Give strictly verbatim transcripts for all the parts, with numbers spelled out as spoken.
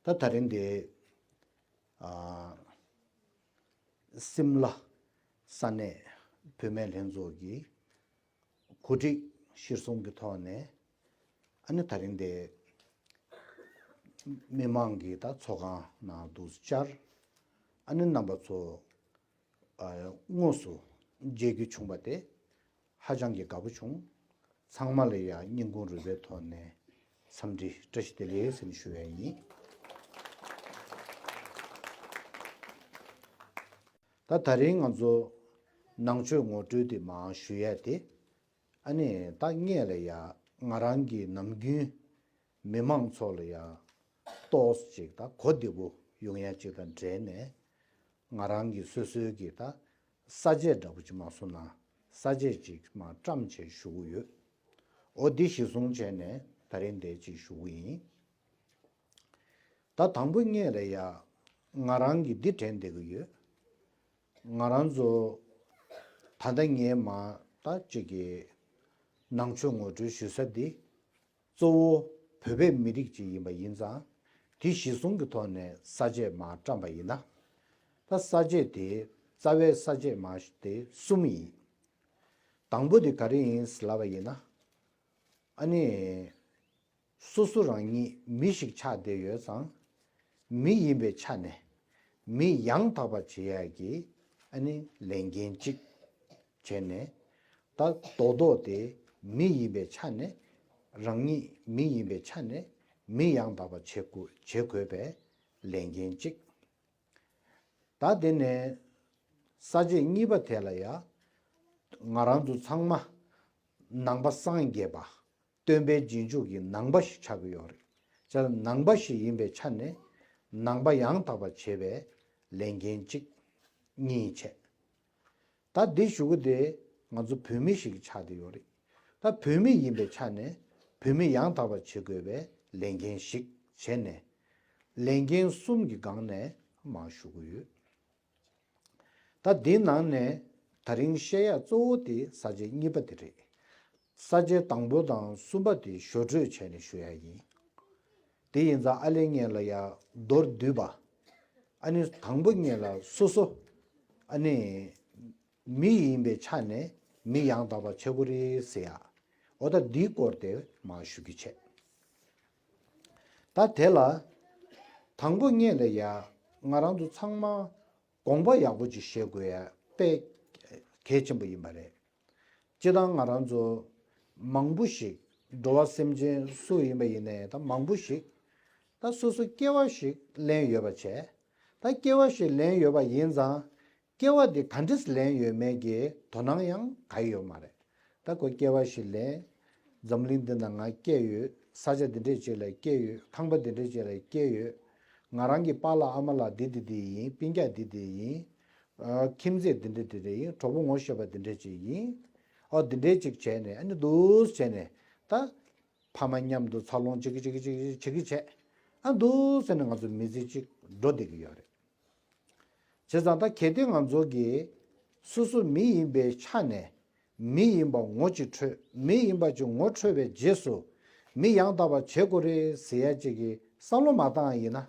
ད་ད་རིང་འདི་ཨ་སིམ་ལ་ས་གནས་བུད་མེད་ལྷན་ཚོགས་ཀྱི་གོ་སྒྲིག་གཞིར་བཟུང་གི་ཐོག་ནས། ཨ་ནི་ད་རིང་འདི་མི་མང་གི་ད་ཚོགས་ཁང་ནང་དུ་བཅར། ཨ་ནི་རྣམ་པ་ཚོ་ཨ་དངོས་སུ་མཇལ་རྒྱུ་བྱུང་བ་དེ་ཧ་ཅང་གི་དགའ་པོ་བྱུང་། ཚང་མ་ལ་ཡང་སྙིང་ཁུང་རུས་པའི་ཐོག་ནས་འཚམས་འདྲི་བཀྲ་ཤིས་བདེ་ལེགས་ཟེར་ནས་ཞུ་ཡ་ཡིན། ད་ད་རིང་ང་ཚོ་ནང་ཆོས་ངོ་སྤྲོད་དེ་མར་ཞུ་ཡ་དེ། ཨ་ནི་ད་སྔོན་ལ་ཡ་ང་རང་གི་ནམ་རྒྱུན་མི་མང་ཚོ་ལ་ཡ་ཏོག་ཙམ་ཅིག་ད་གོ་བདེ་པོ་ཡོང་ཡ་ཅིག་དང་འབྲེལ་ནས། ང་རང་གི་སོ་སོའི་གི་ད་ས་བཅད་འདྲ་པོ་ཅིག་མ་སོང་ན་ས་བཅད་ཅིག་མར་བཀྲམ་བྱས་ཞུ་གི་ཡོད། འོ་འདི་གཞི་བཟུང་བྱས་ནས་ད་རིང་འདི་ཅིག་ཞུ་གི་ཡིན། ད་དང་པོ་ཉིད་ལ་ཡ་ང་རང་གིས་འདི་དྲན་བསྡད་ཀྱི་ཡོད། ང་རང་ཚོ་ད་ལྟ་ངས་མ་ད་ཅིག་གི་ནང་ཆོས་ངོ་སྤྲོད་ཞུ་ས་འདི་གཙོ་བོ་བོད་པའི་མི་རིགས་ཅིག་ཡིན་པ་ཡིན་ཙང་། དེ་གཞི་བཟུང་གི་ཐོག་ནས་ས་བཅད་མར་བཀྲམ་པ་ཡིན་ན། ད་ས་བཅད་དེ་རྩ་བའི་ས་བཅད་མར་དེ་གསུམ་ཡིན། དང་པོ་དེ་ག་རེ་ཡིན་ལབ་པ་ཡིན་ན། ཨ་ནི། སོ་སོ་རང་ཉིད་མི་ཞིག་ཆགས་བསྡད་ཡོད་ཙང་། མི་ཡིན་པའི་ཆ་ནས་མི་ཡང་དག་པ་བྱེད་ཡག་གི་ཨ་ནི་ལས་འགན་གཅིག་བྱས་ནས། ད་རྡོག་རྡོག་དེ་མི་ཡིན་པའི་ཆ་ནས། རང་ཉིད་མི་ཡིན་པའི་ཆ་ནས་མི་ཡང་དག་པ་བྱེད་དགོས་བྱེད་དགོས་པའི་ལས་འགན་གཅིག་ད་དེ་ནས་ས་བཅད་གཉིས་པ་དེ་ལ་ཡ། ང་རང་ཚོ་ཚང་མ་ནང་པ་སངས་རྒྱས་པ། སྟོན་པའི་རྗེས་འཇུག་གི་ནང་པ་ཞིག་ཆགས་ཀྱི་ཡོད་རེད། བྱས་ཙང་ནང་པ་ཞིག་ཡིན་པའི་ཆ་ནས་ནང་པ་ཡང་དག་པ་བྱེད་པའི་ལས་འགན་གཅིག་གཉིས་བྱས། ད་འདི་ཞུ་གི་དེ་ང་ཚོ་བོད་མི་ཞིག་ཆགས་བསྡད་ཡོད་རེད། ད་བོད་མི་ཡིན་པའི་ཆ་ནས་བོད་མི་ཡང་དག་པ་བྱེད་དགོས་པའི་ལས་འགན་ཞིག་བྱས་ནས། ལས་འགན་གསུམ་གྱི་སྒང་ནས་མར་ཞུ་གི་ཡོད། ད་འདིའི་ནང་ནས་ད་རིང་བཤད་ཡ་གཙོ་བོ་དེ་ས་བཅད་གཉིས་པ་དེ་རེད། ས་བཅད་དང་པོ་དང་གསུམ་པ་དེ་ཞོར་འཕྲོས་བྱས་ནས་ཞུ་ཡ་ཡིན། དེ་ཡིན་ཙང་ཨ་ལས་ངན་ལ་ཡ་མདོར་བསྡུས་པ། ཨ་ནི་དང་པོ་ངན་ལ་སོ་སོ། ཨ་ནི་མི་ཡིན་པའི་ཆ་ནས་མི་ཡང་དག་པ་བྱེད་དགོས་རེད་ཟེར་ཡ། འོ་ད་འདིའི་སྐོར་དེ་མར་ཞུ་རྒྱུ་བྱས། ད་དེ་ལ་དང་པོ་ངན་ལ་ཡ་ང་རང་ཚོ་ཚང་མ་དགོངས་པ་ཡག་པོ་ཅིག་བཞེས་དགོས་ཡ་དཔེ་གལ་ཆེན་པོ་ཡིན་པ་རེད། སྤྱིར་བཏང་ང་རང་ཚོ་མང་པོ་ཞིག་འགྲོ་བ་སེམས་ཅན་སུ་ཡིན་པ་ཡིན་ནའི་ད་མང་པོ་ཞིག་ད་སོ་སོ་སྐྱེ་བ་ཞིག་ལེན་ཡོད་པ་བྱས། ད་སྐྱེ་བ་ཞིག་ལེན་ཡོད་པ་ཡིན་ཙང་། སྐྱེ་བ་འདི་ག་འདྲས་ལེན་ཡོད་མེད་ཀྱི་དོ་སྣང་ཡང་ག་ཡོད་མ་རེད། ད་ཁོ་སྐྱེ་བ་ཞིག་ལེན། འཛམ་གླིང་འདི་ན་ང་སྐྱེས་ཡོད། ས་ཆ་འདི་འདྲས་ཅིག་ལ་སྐྱེས་ཡོད། ཁང་པ་འདི་འདྲས་ཅིག་ལ་སྐྱེས་ཡོད། ང་རང་གི་པཱ་ལགས་ཨ་མ་ལགས་འདི་འདི་འདི་ཡིན། སྤུན་ཀྱག་འདི་འདི་ཡིན། ཨ། ཁྱིམ་མཚེས་འདི་འདྲས་འདི་འདྲས་ཡིན། གྲོགས་པོ་ངོ་ཤེས་པ་འདི་འདྲས་ཅིག་ཡིན། ཨོ་འདི་འདྲས་ཅིག་བྱས་ནས་ཨ་ནི་འདུག་བྱས་ནས་ད། ཕ་མ་མཉམ་དུ་འཚར་ལོངས་བྱེད་ཀྱི་བྱེད་ཀྱི་བྱེད་ཀྱི་བྱེད་ཀྱི་བྱས། ཨ་འདུག་ཟེར་ནས་ང་ཚོ་མི་ཚེ་གཅིག་འགྲོ་བསྡད་ཀྱི་ཡོད་རེད། བྱས་ཙང་ད་གལ་ཏེ་ང་ཚོ་གིས་སོ་སོ་མི་ཡིན་པའི་ཆ་ནས་མི་ཡིན་པ་ངོ་ཅིག་འཕྲོད། མི་ཡིན་པ་ཅིག་ངོ་འཕྲོད་པའི་རྗེས་སུ་མི་ཡང་དག་པ་བྱེད་དགོས་རེད་ཟེར་ཡ་ཅིག་གི་བསམ་བློ་མ་བཏང་ཡིན་ན།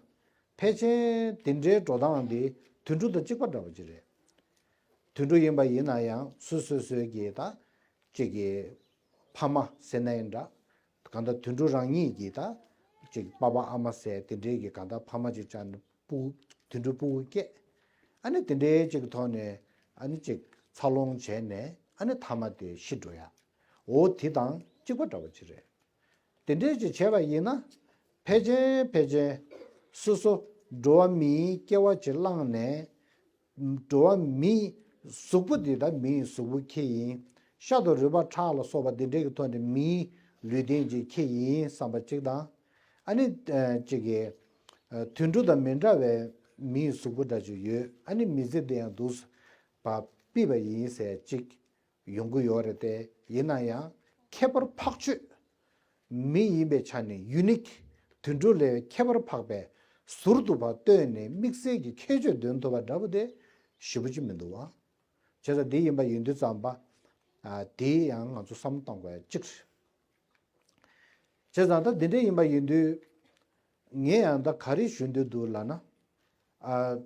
ཕལ་ཆེར་དེ་འདྲའི་འགྲོ་སྟངས་འདི་དུད་འགྲོ་དང་གཅིག་པ་འདྲ་པོ་ཅིག་རེད། དུད་འགྲོ་ཡིན་པ་ཡིན་ན་ཡང་སོ་སོ་སོའི་གི་ད་ཅིག་གི་ཕ་མ་ཟེར་ན་ཡང་འདྲ། གང་ལྟར་དུད་འགྲོ་རང་ཉིད་ཀྱི་ད་ཅིག་པ་ཕ་ཨ་མ་ཟེར་དེ་འདྲའི་གི་གང་ལྟར་ཕ་མ་ཅིག་བཅར་ནས་སྤུ་གུ་དུད་འགྲོ་སྤུ་གུ་སྐྱེས། ཨ་ནི་དེ་འདྲའི་ཅིག་གི་ཐོག་ནས་ཨ་ནི་ཅིག་འཚར་ལོངས་བྱས་ནས་ཨ་ནི་མཐའ་མ་དེ་ཤི་འགྲོ་ཡ། འོ་དེ་དང་གཅིག་པ་འདྲ་པོ་ཅིག་རེད། དེ་འདྲས་ཅིག་བྱས་པ་ཡིན་ན། ཕལ་ཆེར་ཕལ་ཆེར་སོ་སོ་འགྲོ་བ་མིའི་སྐྱེ་བ་ཅིག་བླངས་ནས། འགྲོ་བ་མིའི་གཟུགས་པོ་འདི་ད་མིའི་གཟུགས་པོ་ཁྱེར་ཡིན། ཤ་དང་རུས་པ་ཁྲག་ལ་སོགས་པ་འདི་འདྲས་ཀྱི་ཐོག་ནས་མིའི་ལུས་རྟེན་ཅིག་ཁྱེར་ཡིན་བསམ་པ་ཅིག་དང་། ཨ་ནི་ཅིག་གི་དུད་འགྲོ་དང་མི་འདྲ་བའི་མིའི་གཟུགས་པོ་འདྲ་ཅིག་ཡོད། ཨ་ནི་མི་ཚེ་འདི་ཡང་འདུག་པ་ཕུད་པ་ཡིན་ཟེར་ཅིག་ཡོང་གི་ཡོད་རེད་དེ། ཡིན་ན་ཡང་ཁྱད་པར་འཕགས་ཆོས། མི་ཡིན་པའི་ཆ་ནས་ཡུ་ནིག་དུད་འགྲོ་ལས་ཁྱད་པར་འཕགས་པའི་ཟུར་དུ་ཕར་བཏོན་ནས་དམིགས་བསལ་གྱི་ཁྱད་ཆོས་འདོན་ཐུབ་པ་འདྲ་པོ་དེ་ཞེ་པོ་ཅིག་མི་འདུག་བ། བྱས་ཙང་འདི་ཡིན་པ་ཡིན་དུས་ཙམ་པ། ཨ། དེ་ཡང་ང་ཚོ་བསམ་བློ་གཏོང་དགོས་ཡ་གཅིག་རེད། བྱས་ཙང་ད་འདི་འདྲ་ཡིན་པ་ཡིན་དུས། ངས་ཡང་ད་ག་རེ་ཞུ་འདོད་འདུག་ལབ་ན། ཨ།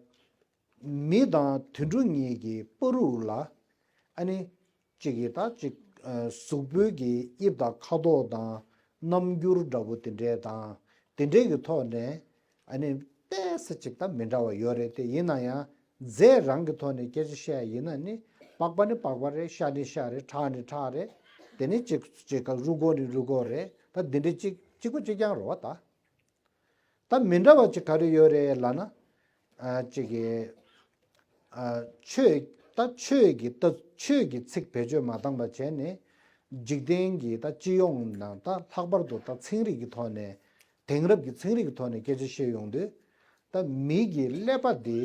མི་དང་དུད་འགྲོ་གཉིས་ཀྱི་བར་དུ་ལ། ཨ་ནི། གཅིག་གིས་ད་གཅིག་ཨ། གཟུགས་པོའི་གི་དབྱིབས་དང་ཁ་དོག་དང་རྣམ་འགྱུར་འདྲ་པོ་དེ་འདྲས་དང་། དེ་འདྲས་ཀྱི་ཐོག་ནས། ཨ་ནི། ཏོག་ཙམ་ཅིག་ད་མི་འདྲ་བ་ཡོད་རེད་དེ། ཡིན་ན་ཡང་། རྫས་རང་གི་ཐོག་ནས་སྐད་ཆ་བཤད་ཡ་ཡིན་ན་ནི། པགས་པ་ནི་པགས་པ་རེད། ཤ་ནི་ཤ་རེད། ཁྲག་ནི་ཁྲག་རེད། དེ་ནི་གཅིག་གཅིག་ག་རུས་ཁོག་ནི་རུས་ཁོག་རེད། ད་འདི་འདྲ་གཅིག་གཅིག་པ་གཅིག་རྐྱང་རེད་པ་ད། ད་མི་འདྲ་བ་ཅིག་ག་རེ་ཡོད་རེད་ལབ་ན། ཨ། གཅིག་གིས། ཨ། ཆོས། ད་ཆོས་ཀྱི། ད་ཆོས་ཀྱི་ཚིག་བེད་སྤྱོད་མ་བཏང་པ་བྱས་ནས། འཇིག་རྟེན་གྱི་ད་སྤྱི་ཡོངས་ནང་ད་ལྷག་པར་དུ་ད་ཚན་རིག་གི་ཐོག་ནས། དེང་རབས་ཀྱི་ཚན་རིག་གི་ཐོག་ནས་སྐད་ཆ་བཤད་ཡོང་དུས། ད་མི་གི་ཀླད་པ་དེ་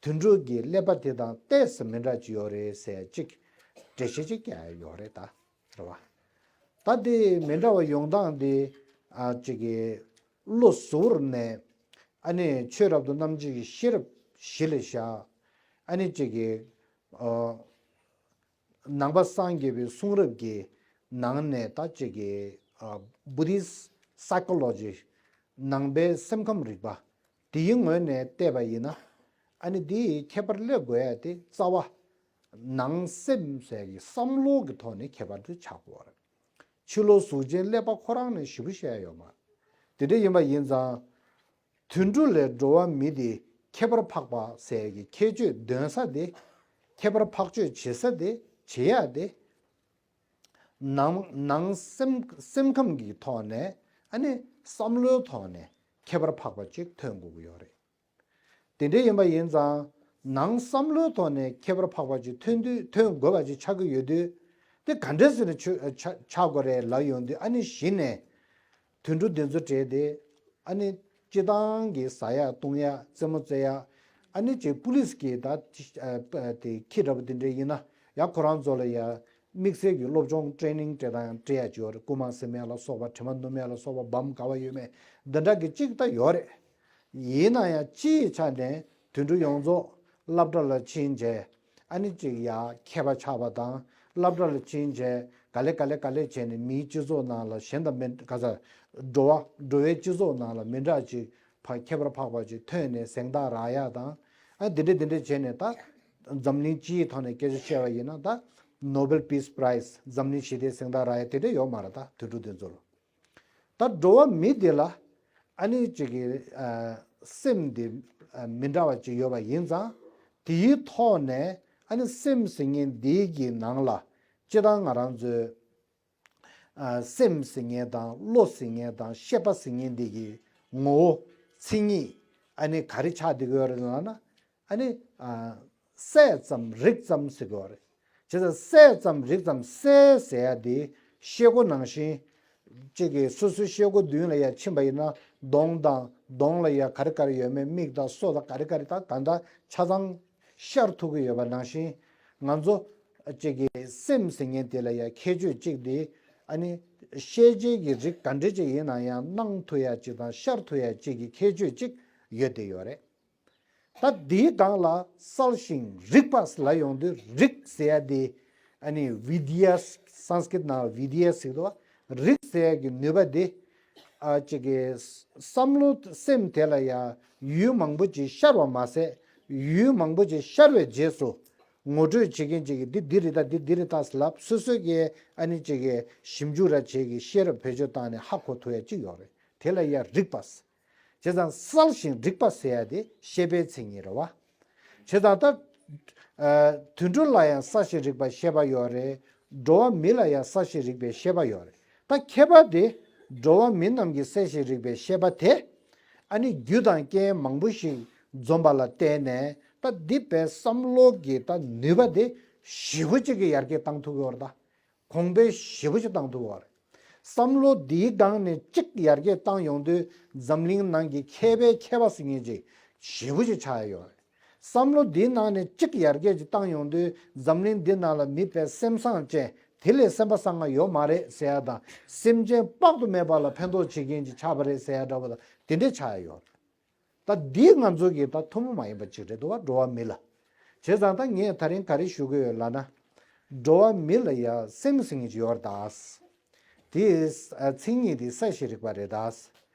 དུད་འགྲོ་གི་ཀླད་པ་དེ་དང་ཏོག་ཙམ་མི་འདྲ་ཅིག་ཡོད་རེད་ཟེར་ཅིག་འགྲེལ་བཤད་ཅིག་རྒྱག་ཡ་ཡོད་རེད་ད། རེད་པ། ད་དེ་མི་འདྲ་བ་ཡོང་སྟངས་དེ། ཨ། གཅིག་གིས་བློ་གཟུ་བོར་ནས། ཨ་ནི་ཆོས་རབ་ཏུ་རྣམ་འབྱེད་ཀྱི་ཤེས་རབ་གཞི་ལ་བཞག་ཨ་ནི་གཅིག་གིས། ཨ། ནང་པ་སངས་རྒྱས་པའི་གསུང་རབ་ཀྱི་ནང་ནས་ད་གཅིག་གིས། ཨ། Buddhist psychology། ནང་པའི་སེམས་ཁམས་རིག་པ། དེའི་ངོས་ནས་བལྟས་པ་ཡིན་ན། ཨ་ནི་དེའི་ཁྱད་པར་སླེབས་དགོས་ཡ་དེ་རྩ་བ། ནང་སེམས་ཟེར་གྱི་བསམ་བློ་གི་ཐོག་ནས་ཁྱད་པར་དུ་ཆགས་དགོས་པ་རེད། ཕྱི་ལོགས་གཟུགས་ཅན་ཀླད་པ་ཁོ་རང་ནས་ཞེ་པོ་བཤད་ཡ་ཡོད་མ་རེད། དེ་འདྲ་ཡིན་པ་ཡིན་ཙང་། དུད་འགྲོ་ལས་འགྲོ་བ་མི་དེ་ཁྱད་པར་འཕགས་པ་ཟེར་གྱི་ཁྱད་ཆོས་འདོན་ས་དེ། ཁྱད་པར་འཕགས་ཆོས་བྱེད་ས་དེ། བྱེད་ཡ་དེ། ནང་ནང་སེམས་སེམས་ཁམས་ཀྱི་ཐོག་ནས། ཨ་ནི་བསམ་བློའི་ཐོག་ནས་ཁྱད་པར་འཕགས་པ་ཅིག་ཐོན་དགོས་ཀྱི་ཡོད་རེད། དེ་འདྲ་ཡིན་པ་ཡིན་ཙང་། ནང་བསམ་བློའི་ཐོག་ནས་ཁྱད་པར་འཕགས་པ་ཅིག་ཐོན་དུས། ཐོན་དགོས་པ་ཅིག་ཆགས་ཀྱི་ཡོད་དུས། དེ་ག་འདྲ་ཟེར་ནས་ཆོ་ཆ་ཆགས་དགོས་རེད་ལབ་ཡོང་དུས། ཨ་ནི་གཞི་ནས་དུད་འགྲོ་འདི་ཚོ་གྲས་དེ། ཨ་ནི་སྤྱིར་བཏང་གི་ཟ་ཡ་བཏུང་ཡ། རྩེད་མོ་རྩེ་ཡ། ཨ་ནི་ཅིག་པུ་ལིས་ཀྱི་ད་ཨ་དེ་ཁྱི་འདྲ་པོ་དེ་འདྲ་ཡིན་ན་ཡང་ཁོ་རང་ཚོ་ལ་ཡ་དམིགས་བསལ་གྱི་སློབ་སྦྱོང་ཊེ་རེ་ནིང་སྤྲད་སྟངས་ཡང་སྤྲད་ཡ་ཅིག་ཡོད་རེད། རྐུ་མ་ཟིན་ཡ་ལ་སོགས་པ། དྲི་མ་སྣོམ་ཡ་ལ་སོགས་པ། སྦམ་ག་པར་ཡོད་མེད་འདི་འདྲ་གི་ཅིག་ད་ཡོད་རེད། ཡིན་ན་ཡང་སྤྱིའི་ཆ་ནས་དུད་འགྲོ་ཡོངས་རྫོགས་སློབ་གྲྭ་ལ་ཕྱིན་རྗེས། ཨ་ནི་ཅིག་ཡ་མཁས་པ་ཆགས་པ་དང་། སློབ་གྲྭ་ལ་ཕྱིན་རྗེས་ག་ལེ་ག་ལེ་ག་ལེ་བྱས་ནས་མིའི་སྤྱི་ཚོགས་ནང་ལ་གཞན་དང་མི་ག་ས། འགྲོ་བ་འགྲོ་བའི་སྤྱི་ཚོགས་ནང་ལ་མི་འདྲ་ཅིག་ཕ་ཁྱད་པར་འཕགས་པ་ཅིག་ཐོན་ནས་གཟེངས་རྟགས་རག་ཡ་དང་། ཨ་འདི་འདྲ་འདི་འདྲ་བྱས་ནས་ད་འཛམ་གླིང་སྤྱིའི་ཐོག་ནས་སྐད་ཆ་བཤད་པ་ཡིན་ན། ད་Nobel Peace Prize། འཛམ་གླིང་ཞི་བདེའི་གཟེངས་རྟགས་རག་ཡ་དེ་འདྲ་ཡོད་མ་རེད། ད་དུད་འགྲོ་འདི་ཚོ་ལ། ད་འགྲོ་བ་མི་དེ་ལ་ཨ་ནི་ཅིག་གི་ཨ་སེམས་དེ་ཨ་མི་འདྲ་བ་ཅིག་ཡོད་པ་ཡིན་ཙང་། དེའི་ཐོག་ནས་ཨ་ནི་སེམས་ཟེར་མཁན་འདི་གི་ནང་ལ་སྤྱིར་བཏང་ང་རང་ཚོའི་ཨ་སེམས་ཟེར་མཁན་དང་། བློ་ཟེར་མཁན་དང་། ཤེས་པ་ཟེར་མཁན་འདི་གི་ངོ་བོ་མཚན་ཉིད་ཨ་ནི་ག་རེ་ཆགས་བསྡད་ཀྱི་ཡོད་རེད་ལབ་ན། ཨ་ནི་ཨ་གསལ་ཙམ་རིག་ཙམ་ཟེར་གྱི་ཡོད་རེད། བྱས་ཙང་གསལ་ཙམ་རིག་ཙམ། གསལ་ཟེར་ཡ་དེ་ཤེལ་སྒོ་ནང་བཞིན། གཅིག་གིས་སོ་སོའི་ཤེལ་སྒོ་མདུན་ལ་ཡ་ཕྱིན་པ་ཡིན་ན། གདོང་དང་། གདོང་ལ་ཡ་ག་རེ་ག་རེ་ཡོད་མེད། མིག་དང་སོ་དང་ག་རེ་ག་རེ་དང་། གང་ལྟར་ཆ་ཚང་ཤར་ཐུབ་ཀྱི་ཡོད་པ་ནང་བཞིན། ང་ཚོ་གཅིག་གི་སེམས་ཟེར་མཁན་དེ་ལ་ཡ་ཁྱད་ཆོས་གཅིག་དེ། ཨ་ནི་ཤེས་བྱའི་གི་རིགས་ག་འདྲ་ཅིག་ཡིན་ན་ཡང་སྣང་ཐུབ་ཡ་གཅིག་དང་། ཤར་ཐུབ་ཡ་གཅིག་གི་ཁྱད་ཆོས་གཅིག་ཡོད་བསྡད་ཡོད་རེད། ད་འདིའི་སྒང་ལ་གསལ་ཞིང་རིག་པ་ལབ་ཡོང་དུས། རིག་ཟེར་ཡ་དེ་ཨ་ནི་བི་དི་ཡ། སཾ་སྐྲྀ་ཏ་ནང་བི་དི་ཡ་ཟེར་གྱི་འདུག་པ། རིག་ཟེར་ཡ་གི་ནུས་པ་དེ། ཨ་གཅིག་གི་བསམ་བློ་སེམས་དེ་ལ་ཡ་ཡུལ་མང་པོ་ཅིག་ཤར་བ་མ་ཟད། ཡུལ་མང་པོ་ཅིག་ཤར་བའི་རྗེས་སུ་ངོ་སྤྲོད་བྱེད་མཁན་ཅིག་གིས་འདི་འདི་རེད་ད། འདི་འདི་རེད་ད་ལབ། སོ་སོ་གིས་ཨ་ནི་གཅིག་གི་ཞིབ་འཇུག་ར་བྱེད་ཀྱི། ཤེས་རབ་བེད་སྤྱོད་བཏང་ནས་ཧ་གོ་ཐུབ་ཡ་ཅིག་ཡོད་རེད། དེ་ལ་ཡ་རིག་པ། བྱས་ཙང་གསལ་ཞིང་རིག་པ་ཟེར་ཡ་དེ་ཤེས་པའི་མཚན་ཉིད་རེད་པ། བྱས་ཙང་ད་ཨ་དུད་འགྲོ་ལ་ཡང་གསལ་ཞིང་རིག་པའི་ཤེས་པ་ཡོད་རེད། འགྲོ་བ་མི་ལ་ཡང་གསལ་ཞིང་རིག་པའི་ཤེས་པ་ཡོད་རེད། ད་ཁྱད་པར་དེ་འགྲོ་བ་མི་རྣམས་ཀྱི་གསལ་ཞིང་རིག་པའི་ཤེས་པ་དེ། ཨ་ནི་རྒྱུ་དང་རྐྱེན་མང་པོ་ཞིག་འཛོམས་པ་ལ་བརྟེན་ནས། ད་འདི་བས་བསམ་བློ་གི་ད་ནུས་པ་དེ་ཞེ་པོ་ཅིག་གི་ཡར་རྒྱས་བཏང་ཐུབ་ཀྱི་ཡོད་རེད་ད། གོང་འཕེལ་ཞེ་པོ་ཅིག་བཏང་ཐུབ་པ་རེད། བསམ་བློ་འདིའི་སྒང་ནས་གཅིག་ཡར་རྒྱས་བཏང་ཡོང་དུས། འཛམ་གླིང་ནང་གི་མཁས་པའི་མཁས་པ་ཟེར་མཁན་ཅིག་ཞེ་པོ་ཅིག་ཆགས་ཡ་ཡོད་རེད། བསམ་བློ་འདིའི་ནང་ནས་གཅིག་ཡར་རྒྱས་ཅིག་བཏང་ཡོང་དུས། འཛམ་གླིང་འདི་ནང་ལ་མི་དཔེ་སེམས་བཟང་ཅན། དེ་ལས་སེམས་པ་བཟང་ང་ཡོད་མ་རེད་ཟེར་ཡ་དང་། སེམས་ཅན་དཔག་ཏུ་མེད་པ་ལ་ཕན་ཐོགས་བྱེད་མཁན་ཅིག་ཆགས་པ་རེད་ཟེར་ཡ་འདྲ་པོ་དང་། དེ་འདྲས་ཆགས་ཡ་ཡོད་རེད། ད་འདི་ང་ཚོ་གི་ད་ཐུན་མོང་མ་ཡིན་པ་ཅིག་རེད་འདུག་པ། འགྲོ་བ་མི་ལ། བྱས་ཙང་ད་ངས་ད་རིང་ག་རེ་ཞུ་གི་ཡོད་ལབ་ན། འགྲོ་བ་མི་ལ་ཡ་སེམས་ཟེར་མཁན་ཅིག་ཡོད་རེད་ད། དེའི་མཚན་ཉིད་དེ་གསལ་ཞིང་རིག་པ་རེད་ད།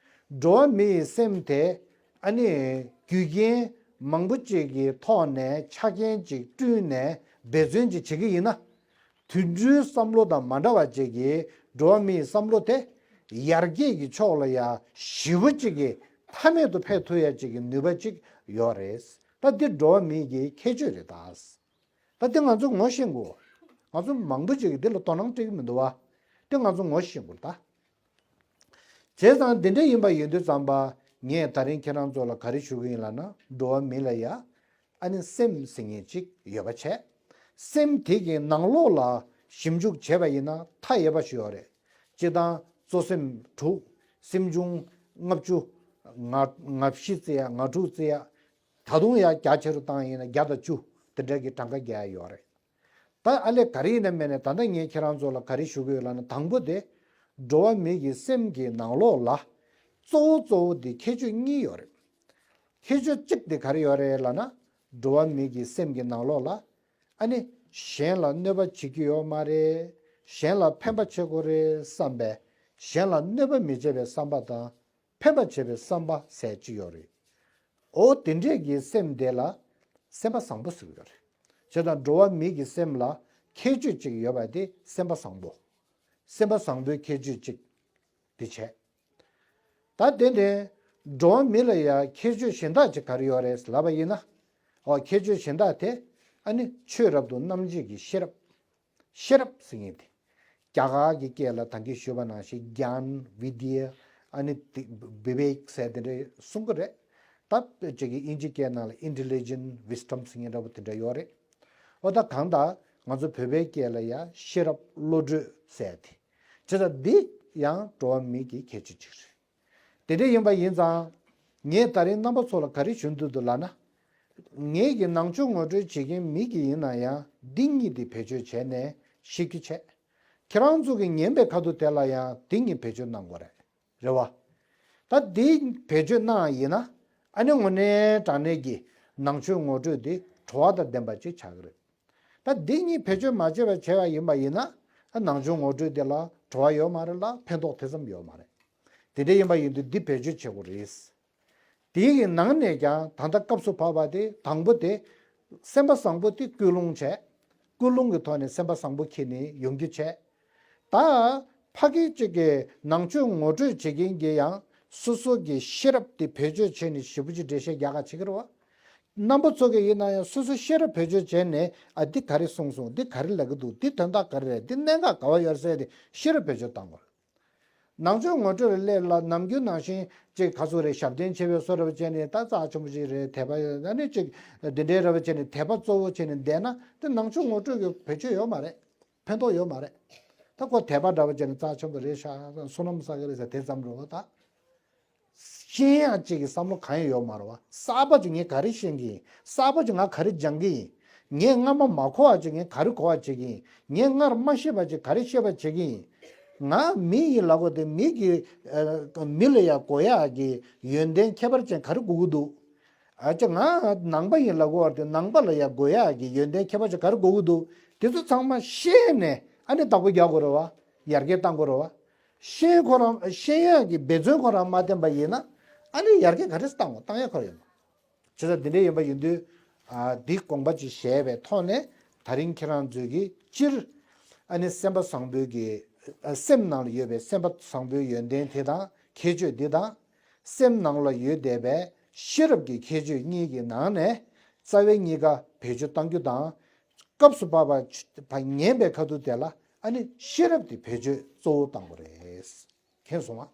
འགྲོ་བ་མི་ཡི་སེམས་དེ་ཨ་ནི་རྒྱུ་རྐྱེན་མང་པོ་ཅིག་གི་ཐོག་ནས་ཆ་རྐྱེན་ཅིག་བསྐྲུན་ནས་འབད་བརྩོན་ཅིག་བྱེད་ཀྱི་ཡིན་ན། དུད་འགྲོའི་བསམ་བློ་དང་མ་འདྲ་བ་ཅིག་གིས་འགྲོ་བ་མིའི་བསམ་བློ་དེ་ཡར་རྒྱས་ཀྱི་ཕྱོགས་ལ་ཡ་ཞེ་པོ་ཅིག་གི་མཐའ་མེད་དུ་འཕེལ་ཐུབ་ཡ་ཅིག་གི་ནུས་པ་ཅིག་ཡོད་རེད། ད་འདི་འགྲོ་བ་མི་གི་ཁྱད་ཆོས་རེད་ད། ད་འདི་ང་ཚོ་ངོ་ཤེས་དགོས། ང་ཚོ་མང་པོ་ཅིག་གིས་འདི་ལ་དོ་སྣང་སྤྲད་ཀྱི་མི་འདུག་བ། འདི་ང་ཚོ་ངོ་ཤེས་དགོས་ད། བྱས་ཙང་འདི་འདྲ་ཡིན་པ་ཡིན་དུས་ཙམ་པ། ངས་ད་རིང་ཁྱེད་རང་ཚོ་ལ་ག་རེ་ཞུ་གི་ཡིན་ལབ་ན། འགྲོ་བ་མི་ལ་ཡ་ཨ་ནི་སེམས་ཟེར་མཁན་ཅིག་ཡོད་པ་བྱས། སེམས་དེ་གི་ནང་ལོགས་ལ་ཞིབ་འཇུག་བྱས་པ་ཡིན་ན་མཐའ་ཡས་པ་ཞིག་ཡོད་རེད། སྤྱིར་བཏང་གཙོ་སེམས་དྲུག་སེམས་བྱུང་ལྔ་བཅུ། ང་ང་བཞི་བརྩི་ཡ། ང་དྲུག་བརྩི་ཡ། ད་དུང་ཡང་རྒྱ་ཆེ་རུ་བཏང་ཡིན་ན་བརྒྱ་དང་བཅུ་དེ་འདྲ་གི་གྲངས་ཀ་རྒྱག་ཡ་ཡོད་རེད། ད་ཨ་ལས་ག་རེ་ཡིན་ན་མེད་ན། ད་ལྟ་ངས་ཁྱེད་རང་ཚོ་ལ་ག་རེ་ཞུ་གི་ཡོད་ལབ་ན། དང་པོ་དེ་འགྲོ་བ་མི་གི་སེམས་ཀྱི་ནང་ལོགས་ལ་གཙོ་བོ་གཙོ་བོ་དེ་ཁྱད་ཆོས་གཉིས་ཡོད་རེད། ཁྱད་ཆོས་གཅིག་དེ་ག་རེ་ཡོད་རེད་ལབ་ན། འགྲོ་བ་མི་གི་སེམས་ཀྱི་ནང་ལོགས་ལ་ཨ་ནི་གཞན་ལ་གནོད་པ་བྱེད་ཀྱི་ཡོད་མ་རེད། གཞན་ལ་ཕན་པ་བྱེད་དགོས་རེད་བསམ་པའི། གཞན་ལ་གནོད་པ་མི་བྱེད་པའི་བསམ་པ་དང་། ཕན་པ་བྱེད་པའི་བསམ་པ་ཟེར་གཅིག་ཡོད་རེད། འོ་དེ་འདྲས་ཀྱི་སེམས་དེ་ལ་སེམས་པ་བཟང་པོ་ཟེར་གྱི་ཡོད་རེད། བྱས་ཙང་འགྲོ་བ་མི་གི་སེམས་ལ་ཁྱད་ཆོས་གཅིག་ཡོད་པ་དེ་སེམས་པ་བཟང་པོ། སེམས་པ་བཟང་པོའི་ཁྱད་ཆོས་གཅིག་དེ་བྱས། ད་དེ་ནས་འགྲོ་བ་མི་ལ་ཡང་ཁྱད་ཆོས་གཞན་དག་ཅིག་ག་རེ་ཡོད་རེད་ལབ་པ་ཡིན་ན། འོ་ཁྱད་ཆོས་གཞན་དག་དེ་ཨ་ནི་ཆོས་རབ་ཏུ་རྣམ་འབྱེད་ཀྱི་ཤེས་རབ། ཤེས་རབ་ཟེར་མཁན་དེ། རྒྱ་གར་གྱི་སྐད་ལ་ད་གིན་ཞུས་པ་ནང་བཞིན་གྱཱན་བི་དི་ཡ། ཨ་ནི་བི་བེག་ཟེར་དེ་འདྲ་གསུང་གི་རེད། ད་ཅིག་གི་དབྱིན་ཇི་སྐད་ནང་ལ་intelligent wisdom ཟེར་མཁན་འདྲ་པོ་དེ་འདྲ་ཡོད་རེད། འོ་ད་གང་ལྟར་ང་ཚོ་བོད་པའི་སྐད་ལ་ཡང་ཤེས་རབ་བློ་གྲོས་ཟེར་དེ། བྱས་ཙང་འདི་ཡང་འགྲོ་བ་མི་གི་ཁྱད་ཆོས་ཅིག་རེད། དེ་འདྲ་ཡིན་པ་ཡིན་ཙང་། ངས་ད་རིང་རྣམ་པ་ཚོ་ལ་ག་རེ་ཞུ་འདོད་འདུག་ལབ་ན། ངེད་ཀྱི་ནང་ཆོས་ངོ་སྤྲོད་བྱེད་མཁན་མི་གི་ཡིན་ན་ཡང་འདི་གཉིས་དེ་བེད་སྤྱོད་བྱས་ནས་ཤེས་རྒྱུ་བྱས། ཁྱེད་རང་ཚོ་གི་ཉན་པའི་ཁ་ཐུག་དེ་ལ་ཡང་འདི་གཉིས་བེད་སྤྱོད་གནང་དགོས་རེད། རེད་བ། ད་འདི་བེད་སྤྱོད་གནང་ཡིན་ན། ཨ་ནི་དངོས་གནས་དྲང་གནས་ཀྱི་ནང་ཆོས་ངོ་སྤྲོད་འདི་གྲོགས་དང་ལྡན་པ་ཅིག་ཆགས་ཀྱི་རེད། ད་འདི་གཉིས་བེད་སྤྱོད་མ་བྱས་པ་བྱས་པ་ཡིན་པ་ཡིན་ན། ཨ་ནང་ཆོས་ངོ་སྤྲོད་དེ་ལ་གྲོགས་ཡོད་མ་རེད་ལ། ཕན་ཐོགས་དེ་ཙམ་ཡོད་མ་རེད། དེ་འདྲ་ཡིན་པ་ཡིན་དུས་འདི་བེད་སྤྱོད་བྱེད་དགོས་རེད། དེའི་གི་ནང་ནས་ཀྱང་ད་ལྟ་སྐབས་སུ་བབ་པ་དེ་དང་པོ་དེ། སེམས་པ་བཟང་པོ་དེ་ཀུན་སློང་བྱས། ཀུན་སློང་གི་ཐོག་ནས་སེམས་པ་བཟང་པོ་འཁྱེར་ནས་ཡོང་རྒྱུ་བྱས། ད་ཕ་གི་གཅིག་གི་ནང་ཆོས་ངོ་སྤྲོད་བྱེད་མཁན་གྱི་ཡང་སོ་སོ་གི་ཤེས་རབ་དེ་བེད་སྤྱོད་བྱས་ནས་ཞེ་པོ་ཅིག་འགྲེལ་བཤད་རྒྱག་ག་བྱེད་ཀྱི་རེད་བ། རྣམ་པ་ཚོ་གི་ཡིན་ན་ཡང་སོ་སོ་ཤེས་རབ་བེད་སྤྱོད་བྱས་ནས། ཨ་འདི་ག་རེ་གསུངས་སོང་། འདི་ག་རེ་ལབ་ཀྱི་འདུག་འདི་དོན་དག་ག་རེ་རེད། འདི་གནད་འགག་ག་བ་ཡོད་ཟེར་ཏེ་ཤེས་རབ་བེད་སྤྱོད་བཏང་དགོས། ནང་ཆོས་ངོ་སྤྲོད་ལ་སླེབས་ལ་ནམ་རྒྱུན་ནང་བཞིན་ཅིག་ག་ཚོད་རེད། ཞབས་བརྟན་ཆེ་བའི་བཟོ་འདྲ་བ་བྱས་ནས། ད་རྩ་ཆེན་པོ་ཅིག་རེད། དད་པ་ཡོད་ན་ནི་ཅིག་འདི་འདྲའི་འདྲ་བ་བྱས་ནས་དད་པ་གཙོ་བོ་བྱས་ནས་བསྡད་ན། དེ་ནང་ཆོས་ངོ་སྤྲོད་ཀྱི་བེད་སྤྱོད་ཡོད་མ་རེད། ཕན་ཐོགས་ཡོད་མ་རེད། ད་ཁོ་དད་པ་འདྲ་བ་བྱས་ནས་རྩ་ཆེན་པོ་རེད་ཤག་བསོད་ནམས་བསགས་ཀྱི་རེད་ཟེར་དེ་ཙམ་རེད་བ། ད་ཤེས་ཡག་ཅིག་གི་བསམ་བློ་གང་ཡང་ཡོད་མ་རེད་བ། གསར་པ་ཅིག་ངས་ག་རེ་ཤེས་ཀྱི་ཡིན། གསར་པ་ཅིག་ངས་ག་རེ་སྦྱང་གི་ཡིན། ངས་སྔ་མ་མ་གོ་བ་ཅིག་ངས་ག་རེ་གོ་བ་བྱེད་ཀྱི་ཡིན། ངས་སྔར་མ་ཤེས་པ་ཅིག་ག་རེ་ཤེས་པ་བྱེད་ཀྱི་ཡིན། ང་མི་ཡིན་ལབ་དགོས་དེ། མི་གི་ཨ་མི་ལ་ཡང་དགོས་ཡག་གི་ཡོན་ཏན་ཁྱད་པར་ཅན་ག་རེ་དགོས་ཀྱི་འདུག་ཨ་ཅེ། ང་ནང་པ་ཡིན་ལབ་དགོས་བ་དེ། ནང་པ་ལ་ཡང་དགོས་ཡག་གི་ཡོན་ཏན་ཁྱད་པར་ཅན་ག་རེ་དགོས་ཀྱི་འདུག་དེ་ཚོ་ཚང་མ་ཤེས་ནས་ཨ་ནི་བདག་པོ་རྒྱག་དགོས་རེད་བ། ཡར་རྒྱས་བཏང་དགོས་རེད་བ། ཤེས་ཁོ་རང་ཤེས་ཡག་གི་འབད་བརྩོན་ཁོ་རང་མ་བསྟེན་པ་ཡིན་ན། ཨ་ནི་ཡར་རྒྱས་ག་རེ་བཏང་དགོས། བཏང་ཡག་ཁོ་རང་ཡོད་མ་རེད། བྱས་ཙང་འདི་འདྲ་ཡིན་པ་ཡིན་དུས། ཨ་འདི་དགོངས་པ་ཅིག་བཞེས་པའི་ཐོག་ནས། ད་རིང་ཁྱེད་རང་ཚོས་ཀྱིས་སྤྱིར་ཨ་ནི་སེམས་པ་བཟང་པོའི་གི་ཨ་སེམས་ནང་ལ་ཡོད་པའི་སེམས་པ་བཟང་པོའི་ཡོན་ཏན་དེ་དང་། ཁྱད་ཆོས་འདི་དང་། སེམས་ནང་ལ་ཡོད་བསྡད་པའི་ཤེས་རབ་ཀྱི་ཁྱད་ཆོས་གཉིས་ཀྱི་ནང་ནས་རྩ་བའི་གཉིས་ཀ་བེད་སྤྱོད་གཏང་རྒྱུ་དང་། སྐབས་སུ་བབ་པ་ཉན་པའི་ཁ་ཐུག་དེ་ལ་ཨ་ནི་ཤེས་རབ་དེ་བེད་སྤྱོད་གཙོ་བོ་གཏང་དགོས་རེད། མཁྱེན་སོང་ང་།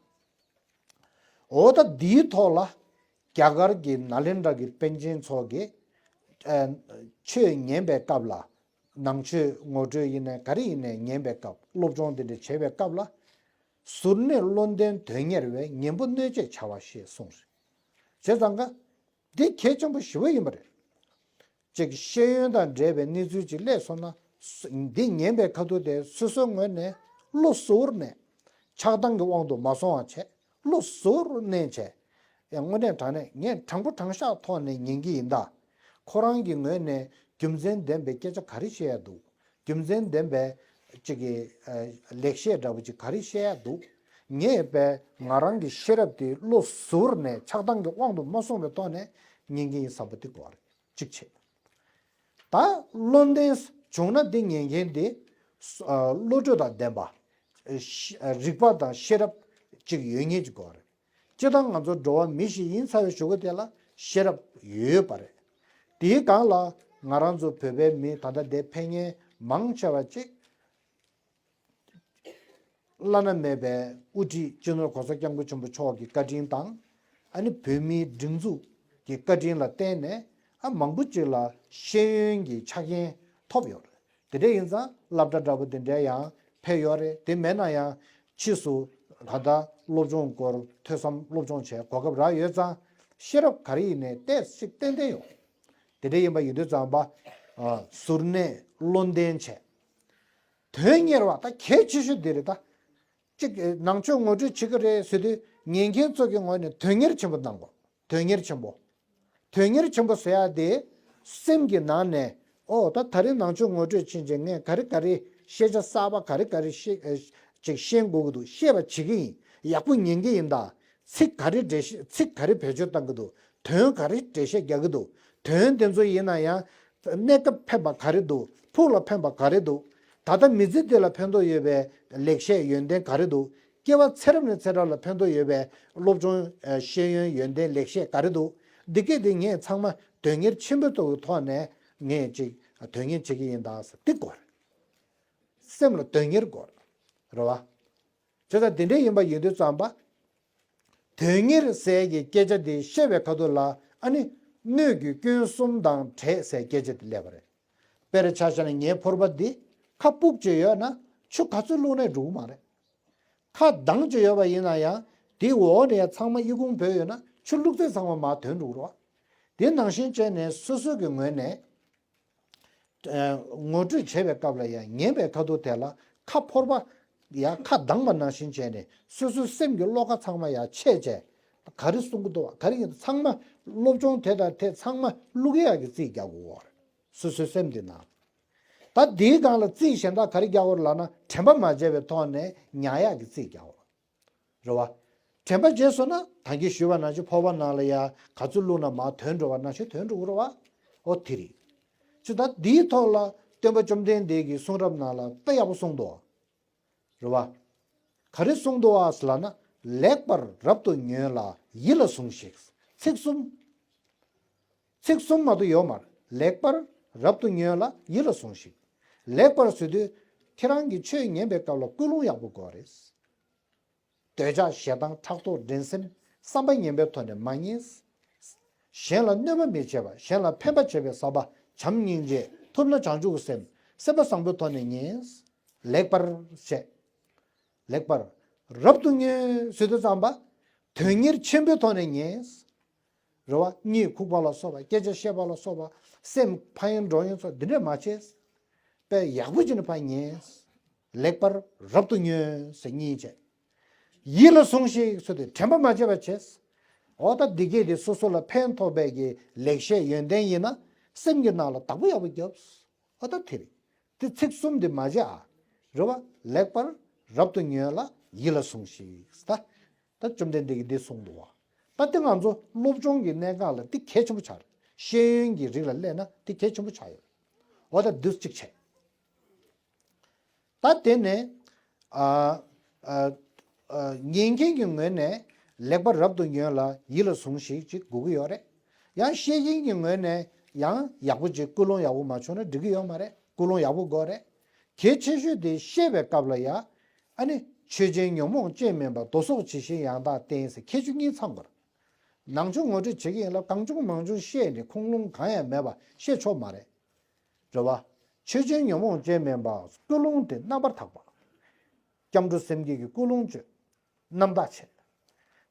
འོ་ད་འདིའི་ཐོག་ལ་རྒྱ་གར་གྱི་ནཱ་ལེནྡྲ་གི་པཎ་ཆེན་ཚོ་གིས་ཨ་ཆོས་ཉན་པའི་སྐབས་ལ། ནང་ཆོས་ངོ་སྤྲོད་ཡིན་ནའི་ག་རེ་ཡིན་ནའི་ཉན་པའི་སྐབས། སློབ་སྦྱོང་དེ་འདྲ་བྱེད་པའི་སྐབས་ལ། གཟུར་གནས་བློ་ལྡན་དོན་གཉེར་བས། གཉེན་པོ་གནོད་བྱེད་བྱ་བ་ཞེས་གསུངས་རེད། བྱས་ཙང་ཀ་འདི་གལ་ཆེན་པོ་ཞེ་པོ་ཡིན་པ་རེད། ཅིག་ཤེས་ཡོན་དང་འབྲེལ་བའི་གནས་ཚུལ་ཅིག་སླེབས་སོང་ན། འདི་ཉན་པའི་ཁ་ཐུག་དེ་སོ་སོའི་ངོས་ནས་བློ་གཟུར་ནས་ཆགས་སྡང་གི་དབང་དུ་མ་སོང་བ་བྱས། བློ་གཟུར་ནས་བྱས། ཡང་དངོས་གནས་དྲང་གནས་ངས་དྲང་པོ་དྲང་བཞག་ཐོག་ནས་ཉན་གྱི་ཡིན་ད། ཁོ་རང་གི་ངོས་ནས་རྒྱུ་མཚན་ལྡན་པའི་སྐད་ཆ་ག་རེ་བཤད་ཡ་འདུག་རྒྱུ་མཚན་ལྡན་པའི་ཅིག་གི་ཨ་ལེགས་བཤད་འདྲ་བོ་ཅིག་ག་རེ་བཤད་ཡ་འདུག་ངས་པས་ང་རང་གི་ཤེས་རབ་དེ་བློ་གཟུར་ནས་ཆགས་སྡང་གི་དབང་དུ་མ་སོང་བའི་ཐོག་ནས་ཉན་གྱི་ཡིན་བསམ་པ་དེ་དགོས་པ་རེད། གཅིག་བྱས། ད་བློ་ལྡན་བྱུང་ན་དེ་ཉན་མཁན་དེ་བློ་གྲོས་དང་ལྡན་པ། རིག་པ་དང་ཤེས་རབ་ཅིག་ཡོད་མཁན་ཅིག་དགོས་པ་རེད། སྤྱིར་བཏང་ང་ཚོ་འགྲོ་བ་མི་ཞིག་ཡིན་ཚར་བའི་གཞུག་གུ་དེ་ལ་ཤེས་རབ་ཡོད་པ་རེད། དེའི་སྒང་ལ་ང་རང་ཚོ་བོད་པའི་མི་ད་ལྟ་འདིར་ཕེབས་མཁན་མང་ཆེ་བ་ཅིག་བླ་ན་མེད་པའི་དབུ་ཁྲིད་སྤྱི་ནོར་༸གོང་ས་༸སྐྱབས་མགོན་ཆེན་པོ་མཆོག་གི་བཀའ་དྲིན་དང་། ཨ་ནི་བོད་མིའི་སྒྲིག་འཛུགས་ཀྱི་བཀའ་དྲིན་ལ་བརྟེན་ནས་ཨ་མང་པོ་ཅིག་ལ་ཤེས་ཡོན་གྱི་ཆ་རྐྱེན་ཐོབ་ཡོད་རེད། དེ་འདྲ་ཡིན་ཙང་སློབ་གྲྭ་འདྲ་པོ་དེ་འདྲ་ཡང་ཕེབས་ཡོད་རེད། དེ་མེད་ན་ཡང་ཕྱིས་སུ་ད་ལྟ་སློབ་སྦྱོང་སྐོར་ཐོས་བསམ་སློབ་སྦྱོང་བྱས་གོ་སྐབས་རག་ཡོད་ཙང་ཤེས་རབ་ག་རེ་ཡིན་ནའི་ཏོག་ཙམ་ཏན་ཏན་ཡོད། དེ་འདྲ་ཡིན་པ་ཡིན་དུས་ཙམ་པ་གཟུར་གནས་བློ་ལྡན་བྱས། དོན་གཉེར་བ་ད་གལ་ཆེ་ཤོས་འདི་རེད་ད། གཅིག་ནང་ཆོས་ངོ་སྤྲོད་བྱེད་ཀྱི་རེད་ཟེར་དུས་ཉན་མཁན་ཚོ་གི་ངོས་ནས་དོན་གཉེར་ཆེན་པོ་གནང་དགོས། དོན་གཉེར་ཆེན་པོ། དོན་གཉེར་ཆེན་པོ་ཟེར་ཡ་དེ་སེམས་ཀྱི་ནང་ནས་ཨོ་ད་ད་རིང་ནང་ཆོས་ངོ་སྤྲོད་ཕྱིན་ཆད་ངས་ག་རེ་ག་རེ་ཤེས་བྱ་གསར་པ་ག་རེ་ག་རེ་ཤེས་ཅིག་ཤེས་དགོས་ཀྱི་འདུག་ཤེས་པ་བྱེད་ཀྱི་ཡིན། ཡག་པོ་ཉན་གྱི་ཡིན་ད། ཚིག་ག་རེ་འགྲེལ་བཤད་ཚིག་ག་རེ་བེད་སྤྱོད་གཏང་གི་འདུག་དོན་ག་རེ་འགྲེལ་བཤད་རྒྱག་གི་འདུག་དོན་དེ་ཚོ་ཡིན་ན་ཡང་གནས་སྐབས་ཕན་པ་ག་རེ་འདུག་ཕུགས་ལ་ཕན་པ་ག་རེ་འདུག་ད་ལྟ་མི་ཚེ་འདི་ལ་ཕན་ཐོགས་ཡོད་པའི་ལེགས་བཤད་ཡོན་ཏན་ག་རེ་འདུག་སྐྱེ་བ་ཚེ་རབས་ནས་ཚེ་རབས་ལ་ཕན་ཐོགས་ཡོད་པའི་སློབ་སྦྱོང་ཤེས་ཡོན་ཡོན་ཏན་ལེགས་བཤད་ག་རེ་འདུག་འདི་སྐད་དེ་ངས་ཚང་མ་དོན་གཉེར་ཆེན་པོའི་ཐོག་ནས་ངས་ཅིག་དོན་གཉེར་བྱེད་ཀྱི་ཡིན་ད་ཟེར་འདི་དགོས་རེད། སེམས་ལ་དོན་གཉེར་དགོས་རེད་བ། བྱས་ཙང་དེ་འདྲ་ཡིན་པ་ཡིན་དུས་ཙམ་པ། དོན་གཉེར་ཟེར་གྱི་སྐད་ཆ་དེ་བཤད་པའི་ཁ་ཐུག་ལ་ཨ་ནི་སྣོད་ཀྱི་སྐྱོན་གསུམ་དང་བྲལ་ཟེར་སྐད་ཆ་དེ་སླེབས་པ་རེད། དཔེར་ཆ་བཞག་ན་ངའི་ཕོར་པ་འདི་ཁ་སྤུབས་ཅིག་ཡོད་ན་ཆུ་ག་ཚོད་བླུགས་ནའི་འགྲོ་གི་མ་རེད། ཁ་གདངས་ཅིག་ཡོད་པ་ཡིན་ན་ཡང་དེའི་འོག་ནས་ཚང་མ་ཨི་ཁུང་བུད་ཡོད་ན་ཆུ་བླུགས་ཚད་ཚང་མ་མར་ཐོན་འགྲོ་གི་རེད་བ། དེ་ནང་བཞིན་བྱས་ནས་སོ་སོ་གི་ངོས་ནས། ངོ་སྤྲོད་བྱེད་པའི་སྐབས་ལ་ཡང་ཉན་པའི་ཁ་ཐུག་དེ་ལ་ཁ་ཕོར་པ་ཡང་ཁ་གདངས་པ་ནང་བཞིན་བྱས་ནས་སོ་སོའི་སེམས་ཀྱི་བློ་ཁ་ཚང་མ་ཡང་ཕྱེ་བྱས། ག་རེ་གསུང་གི་འདུག་བ་ག་རེ་ཡིན་ཚང་མ་སློབ་སྦྱོང་དེ་དང་དེ་ཚང་མ་བླུག་ཡག་གི་རྩིས་རྒྱག་དགོས་པ་རེད། སོ་སོའི་སེམས་འདི་ནང་། ད་དེའི་སྒང་ལ་རྩིས་གཞན་དག་ག་རེ་རྒྱག་དགོས་རེད་ལབ་ན་དྲན་པ་མ་བརྗེད་པའི་ཐོག་ནས་ཉར་ཡག་གི་རྩིས་རྒྱག་དགོས་རེད། རེད་བ། དྲན་པ་བརྗེད་སོང་ན་ད་གིན་ཞུས་པ་ནང་བཞིན་ཕོར་པ་ནང་ལ་ཡ་ག་ཚོད་བླུགས་ན་མར་ཐོན་འགྲོ་བ་ནང་བཞིན་ཐོན་འགྲོ་གི་རེད་བ། ཨོ་དེ་རེད། ཅི་ད་འདིའི་ཐོག་ལ་སྟོན་པ་བཅོམ་ལྡན་འདས་ཀྱི་གསུང་རབ་ནང་ལ་དཔེ་ཡག་པོ་གསུངས་འདུག་རེད་བ། ག་རེ་གསུངས་འདུག་བ་ཟེར་ལབ་ན། ལེགས་པར་རབ་ཏུ་ཉོན་ལ་ཡིད་ལ་ཟུངས་ཤིག་ཚིག་གསུམ། ཚིག་གསུམ་མ་གཏོགས་ཡོད་མ་རེད། ལེགས་པར་རབ་ཏུ་ཉོན་ལ་ཡིད་ལ་ཟུངས་ཤིག་ལེགས་པར་ཟེར་དུས་ཁྱེད་རང་གིས་ཆོས་ཉན་པའི་སྐབས་ལ་ཀུན་སློང་ཡག་པོ་དགོས་རེད། འདོད་ཆགས་ཞེ་སྡང་ཕྲག་དོག་འགྲན་སེམས་བསམ་པ་ངན་པའི་ཐོག་ནས་མ་ངེས། གཞན་ལ་གནོད་པ་མི་བྱེད་པ་གཞན་ལ་ཕན་པ་བྱེད་པའི་བསམ་པ་བྱམས་སྙིང་རྗེ་ཐུབ་ན་བྱང་ཆུབ་ཀྱི་སེམས་སེམས་པ་བཟང་པོའི་ཐོག་ནས་ངེས། ལེགས་པར་བྱས། ལེགས་པར་རབ་ཏུ་ཉོན་ཟེར་དུས་ཙམ་པ། དོན་གཉེར་ཆེན་པོའི་ཐོག་ནས་ངེས། རེད་བ། གཉིད་ཁུག་པ་ལ་སོགས་པ་སྐད་ཆ་བཤད་པ་ལ་སོགས་པ་སེམས་ཕ་ཡིན་འགྲོ་ཡིན་སོགས་འདི་འདྲས་མ་བྱས། དཔེ་ཡག་པོ་བྱས་ནས་ཕར་ཉན། ལེགས་པར་རབ་ཏུ་ཉོན་ཟེར་གཉིས་བྱས། ཡིད་ལ་ཟུངས་ཤིག་ཟེར་དུས་དྲན་པ་མ་བརྗེད་པ་བྱས། འོ་ད་འདི་སྐད་དེ་སོ་སོ་ལ་ཕན་ཐོགས་པའི་གི་ལེགས་བཤད་ཡོན་ཏན་ཡིན་ན་སེམས་ཀྱི་ནང་ལ་བདག་པོ་ཡག་པོ་རྒྱོབ། འོ་ད་དེ་རེད། དེ་ཚིག་གསུམ་དེ་མ་བརྗེད་ཨ། རེད་བ། ལེགས་པར་རབ་ཏུ་ཉོན་ལ་ཡིད་ལ་ཟུངས་ཤིག་ད། ད་བཅོམ་ལྡན་འདས་ཀྱིས་འདི་གསུངས་འདུག་བ། ད་དེ་ང་ཚོ་སློབ་སྦྱོང་གི་གནད་འགག་ལ་འདི་གལ་ཆེན་པོ་ཆགས་རེད། ཤེས་ཡོན་གྱི་རིགས་ལ་སླེབས་ན་འདི་གལ་ཆེན་པོ་ཆགས་ཡོད། འོ་ད་འདི་གཅིག་བྱས། ད་དེ་ནས་ཨ་ཨ་ཨ་ཉན་མཁན་གྱི་ངོས་ནས་ལེགས་པར་རབ་ཏུ་ཉོན་ལ་ཡིད་ལ་ཟུངས་ཤིག་ཅིག་དགོས་ཀྱི་ཡོད་རེད། ཡང་བཤད་མཁན་གྱི་ངོས་ནས་ཡང་ཡག་པོ་ཅིག་ཀུན་སློང་ཡག་པོ་མ་བྱུང་ན་འགྲིག་གི་ཡོད་མ་རེད། ཀུན་སློང་ཡག་པོ་དགོས་རེད། གལ་ཆེ་ཤོས་དེ་བཤད་པའི་སྐབས་ལ་ཡ། ཨ་ནི། ཆོས་ཅན་ཉོན་མོངས་ཅན་མིན་པ། མདོ་སོགས་ཇི་བཞིན་ཡང་དག་བསྟེན་ཟེར་ཁྱད་ཆོས་གཉིས་ཚང་དགོས་རེད། ནང་ཆོས་ངོ་སྤྲོད་བྱེད་ཀྱི་ཡིན་ལ་གང་བྱུང་མང་བྱུང་བཤད་ནས་ཁུངས་ལུང་གང་ཡང་མེད་པ་བཤད་ཆོག་མ་རེད། རེད་བ། ཆོས་ཅན་ཉོན་མོངས་ཅན་མིན་པ། ཀུན་སློང་དེ་རྣམ་པར་དག་པ། སྐྱབས་འགྲོ་སེམས་བསྐྱེད་ཀྱི་ཀུན་སློང་བཅོས། རྣམ་དག་བྱས།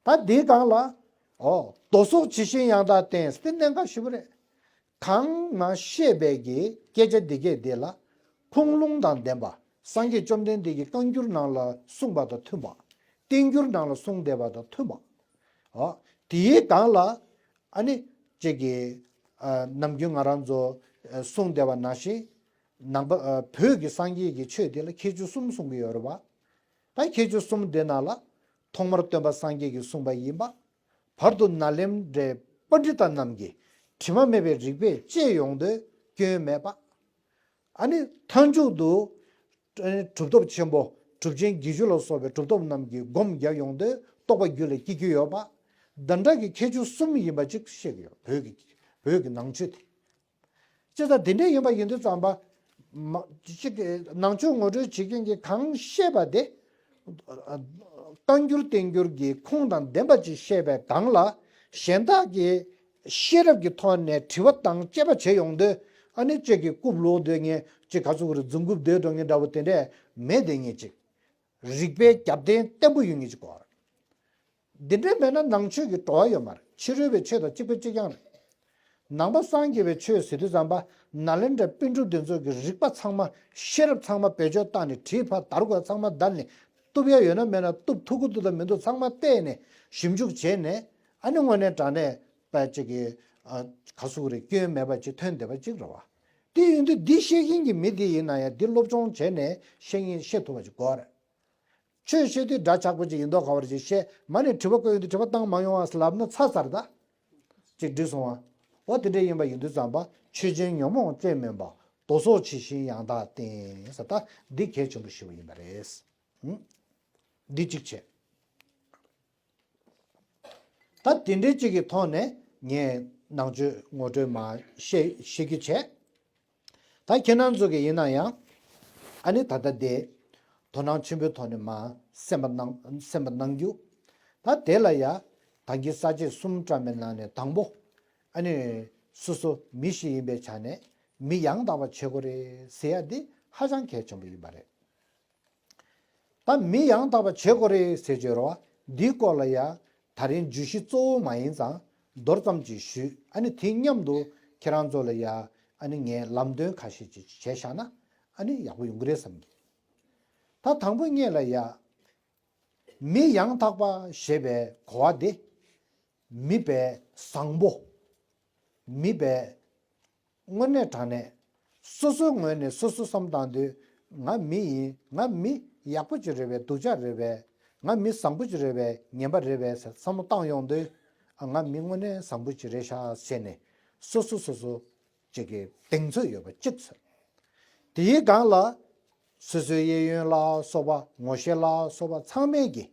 ད་འདིའི་སྒང་ལ། ཨོ། མདོ་སོགས་ཇི་བཞིན་ཡང་དག་བསྟེན་ཟེར་དེ་གནད་འགག་ཞེ་པོ་རེད། གང་ང་བཤད་པའི་གི་སྐད་ཆ་འདི་གས་འདི་ལ། ཁུངས་ལུང་དང་ལྡན་པ། སངས་རྒྱས་བཅོམ་ལྡན་འདས་ཀྱི་བཀའ་འགྱུར་ནང་ལ་གསུངས་པ་དང་མཐུན་པ། བསྟན་འགྱུར་ནང་ལ་གསུངས་བསྡད་པ་དང་མཐུན་པ། ཨོ། དེའི་སྒང་ལ། ཨ་ནི། ཅིག་གི། ཨ། ནམ་རྒྱུན་ང་རང་ཚོ། ཨ། གསུངས་བསྡད་པ་ནང་བཞིན། ནང་པ། ཨ། བོད་ཀྱི་སངས་རྒྱས་ཀྱི་ཆོས་འདི་ལ་ཁྱད་ཆོས་གསུམ་གསུང་གི་ཡོད་རེད་བ། ད་ཁྱད་ཆོས་གསུམ་དེ་ནང་ལ། ཐོག་མར་སྟོན་པ་སངས་རྒྱས་ཀྱིས་གསུངས་པ་ཡིན་པ། བར་དུ་ནཱ་ལེནྡྲའི་པཎྜི་ཏ་རྣམས་ཀྱིས་དྲི་མ་མེད་པའི་རིགས་པས་དཔྱད་ཡོང་དུས་སྐྱོན་མེད་པ། ཨ་ནི་མཐའ་མཇུག་ཏུ་གྲུབ་ཐོབ་ཆེན་པོ་གྲུབ་ཆེན་བརྒྱད་ཅུ་ལ་སོགས་པའི་གྲུབ་ཐོབ་རྣམས་ཀྱིས་སྒོམ་རྒྱག་ཡོང་དུས་རྟོགས་པ་རྒྱུད་ལ་སྐྱེ་རྒྱུ་ཡོད་པ། འདི་འདྲ་གི་ཁྱད་ཆོས་གསུམ་ཡིན་པ་ཅིག་བཤད་ཀྱི་ཡོད། བོད་ཀྱི་བོད་ཀྱི་ནང་ཆོས་དེ། ཅེས་དང་དེ་འདྲ་ཡིན་པ་ཡིན་དུས་ཙམ་པ། མ་ཅིག་ནང་ཆོས་ངོ་སྤྲོད་བྱེད་མཁན་གྱིས་གང་བཤད་པ་དེ། རྟག་འགྱུར་བརྟན་འགྱུར་གྱི་ཁུངས་དང་ལྡན་པ་ཅིག་བཤད་པའི་སྒང་ལ། གཞན་དག་གིས་ཤེས་རབ་ཀྱི་ཐོག་ནས་དྲི་བ་དང་དཔྱད་པ་བྱེད་ཡོང་དུས། ཨ་ནི་ཅིག་གི་རྐུབ་ལོག་སྡོད་མཁན་ཅིག་ག་ཚོད་རེད། རྫུན་རྐུབ་སྡོད་འགྲོ་མཁན་འདྲ་བོ་དེ་འདྲས་མེད་བསྡད་མཁན་ཅིག་རིགས་པའི་རྒྱབ་རྟེན་བརྟན་པོ་ཡོད་མཁན་ཅིག་དགོས་རེད། འདི་འདྲ་མེད་ན་ནང་ཆོས་ཀྱི་བྲོ་བ་ཡོད་མ་རེད། ཕྱི་རོལ་པའི་ཆོས་དང་གཅིག་པ་གཅིག་རྐྱང་རེད། ནང་པ་སངས་རྒྱས་པའི་ཆོས་ཟེར་དུས་ཙམ་པ། ནཱ་ལེནྡྲ་པཎ་གྲུབ་འདི་ཚོ་གི་རིགས་པ་ཚང་མ། ཤེས་རབ་ཚང་མ་བེད་སྤྱོད་བཏང་ནས་བྲིས་ཕར་དར་དགོས་ཚང་མ་བདར་ནས། གཏུབ་ཡ་ཡོད་ན་མེད་ན་གཏུབ། ཐུག་གི་འདུག་དང་མི་འདུག་ཚང་མ་བལྟས་ནས་ཞིབ་འཇུག་བྱས་ནས། ཨ་ནི་དངོས་གནས་དྲང་གནས་པ་ཅིག་གི་ཨ་ག་ཟེར་དགོས་རེད། སྐྱོན་མེད་པ་ཅིག་ཐོན་བསྡད་པ་ཅིག་རེད་བ། དེ་ཡིན་དུས་འདི་བཤད་མཁན་གྱི་མི་དེ་ཡིན་ན་ཡང་། འདི་སློབ་སྦྱོང་བྱས་ནས་བཤད་མཁན་བཤད་ཐུབ་པ་ཅིག་དགོས་རེད། ཆོས་བཤད་དུས་འདྲ་ཆགས་པོ་ཅིག་ཡིན་མདོག་ཁ་པོ་ཅིག་བཤད། མ་ནས་དྲི་བ་བཀོད་ཡོང་དུས་དྲི་བ་བཏང་མ་ཡོང་ཨ་ལབ་ན་ཚར་ཚར་ད། ཅིག་འགྲིག་སོང་ཨ། འོ་དེ་འདྲ་ཡིན་པ་ཡིན་དུས་ཙམ་པ། ཆོས་ཅན་ཉོན་མོངས་ཅན་མིན་པ། དོ་སོགས་ཇི་བཞིན་ཡང་དག་བསྟེན་ཟེར། ད་འདི་གལ་ཆེན་པོ་ཞེ་པོ་ཡིན་པ་རེད། ཧུམ། འདི་གཅིག་བྱས། ད་དེ་འདྲའི་གཅིག་གི་ཐོག་ནས་ངས་ནང་ཆོས་ངོ་སྤྲོད་མར་བཤད་བཤད་རྒྱུ་བྱས། ད་ཁྱེད་རང་ཚོ་གི་ཡིན་ན་ཡང་། ཨ་ནི་ད་ལྟ་དེ་དོ་སྣང་ཆེན་པོའི་ཐོག་ནས་མར་གསན་པ་གནང་། གསན་པ་གནང་རྒྱུ། ད་དེ་ལ་ཡ། ད་གིན་ས་བཅད་གསུམ་བཀྲམ་པའི་ནང་ནས་དང་པོ། ཨ་ནི་སོ་སོ་མི་ཞིག་ཡིན་པའི་ཆ་ནས་མི་ཡང་དག་པ་བྱེད་དགོས་རེད་ཟེར་ཡ་འདི་ཧ་ཅང་གལ་ཆེན་པོ་ཡིན་པ་རེད། ད་མི་ཡང་དག་པ་བྱེད་དགོས་རེད་ཟེར་བརྗོད་རོགས། འདིའི་སྐོར་ལ་ཡ། ད་རིང་བརྗོད་གཞི་གཙོ་བོ་མ་ཡིན་ཙང་མདོར་ཙམ་ཅིག་ཞུས། ཨ་ནི་དེ་མཉམ་དུ་ཁྱེད་རང་ཚོ་ལ་ཡ། ཨ་ནི་ངས་ལམ་སྟོན་ཁ་ཤས་ཅིག་བྱས་བཞག་ན་ཨ་ནི་ཡག་པོ་ཡོང་གི་རེད་བསམ་གི། ད་དང་པོ་ངེད་ལ་ཡ། མི་ཡང་དག་པ་ཞེས་པའི་གོ་བ་དེ། མི་བས་བཟང་པོ། མི་བས་དངོས་གནས་དྲང་གནས། སོ་སོའི་ངོས་ནས་སོ་སོ་བསམ་བཏང་དུས། ང་མི་ཡིན། ང་མི་ཡག་པོ་ཅིག་རེད་པས། སྡུག་ཅག་རེད་པས། ང་མི་བཟང་པོ་ཅིག་རེད་པས། ངན་པ་རེད་པས་ཟེར་བསམ་བློ་བཏང་ཡོང་དུས། ཨ། ང་མི་དངོས་གནས་བཟང་པོ་ཅིག་རེད་ཤག་ཟེར་ནས་སོ་སོ་སོ་སོ་ཅིག་གི་གདེང་ཚོད་ཡོད་པ་གཅིག་ཟེར། དེའི་སྒང་ལ་སོ་སོའི་གཡས་གཡོན་ལ་སོགས་པ། ངོ་ཤེས་ལ་སོགས་པ་ཚང་མས་ཀྱི་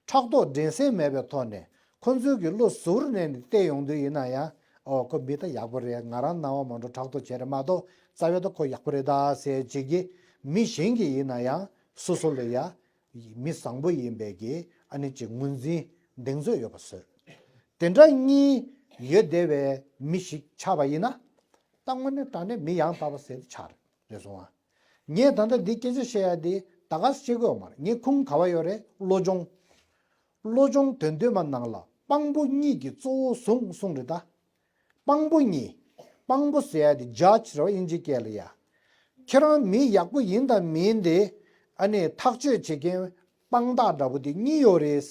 ཕྲག་དོག་འགྲན་སེམས་མེད་པའི་ཐོག་ནས། ཁོ་ཚོས་ཀྱི་བློ་གཟུ་བོར་གནས་ནས་བལྟས་ཡོང་དུས་ཡིན་ན་ཡང་། ཨོ། ཁོ་མི་ད་ཡག་པོ་རེད། ང་རང་ནང་བ་མ་འགྲོ་ཕྲག་དོག་བྱས་རེད་མ་གཏོགས། རྩ་བའི་ད་ཁོ་ཡག་པོ་རེད་ད་ཟེར་ཅིག་གི། མི་གཞན་གྱིས་ཡིན་ན་ཡང་སོ་སོ་ལ་ཡ། མི་བཟང་པོ་ཡིན་པའི་གི། ཨ་ནི་ཅིག་ངོས་འཛིན་གདེང་ཚོད་ཡོད་པ་བཟོས། དེ་འདྲ་གཉིས་ཡོད་བསྡད་པའི་མི་ཞིག་ཆགས་པ་ཡིན་ན། ད་དངོས་གནས་དྲང་གནས་མི་ཡང་དག་པ་ཟེར་དེ་ཆགས་རེད། རེད་སོང་ཨ། ངས་ད་ལྟ་འདི་སྐད་ཆ་བཤད་ཡ་འདི་ད་ག་སེ་བཤད་ཀྱི་ཡོད་མ་རེད། ངས་ཁུངས་ག་བ་ཡོད་རེད། བློ་སྦྱོང་། བློ་སྦྱོང་དོན་བསྡུས་མ་ནང་ལ་སྤང་བོ་གཉིས་ཀྱིས་གཙོ་བོ་བཟུང་གསུངས་རེད་ད། སྤང་བོ་གཉིས། སྤང་བོ་ཟེར་ཡ་དེ་ཇ་ཇི་རེད་བ། དབྱིན་ཇི་སྐད་ལ་ཡ། ཁྱེད་རང་མི་ཡག་པོ་ཡིན་དང་མིན་དེ། ཨ་ནི་ཐག་གཅོད་བྱེད་མཁན་དཔང་རྟགས་འདྲ་པོ་དེ་གཉིས་ཡོད་རེད།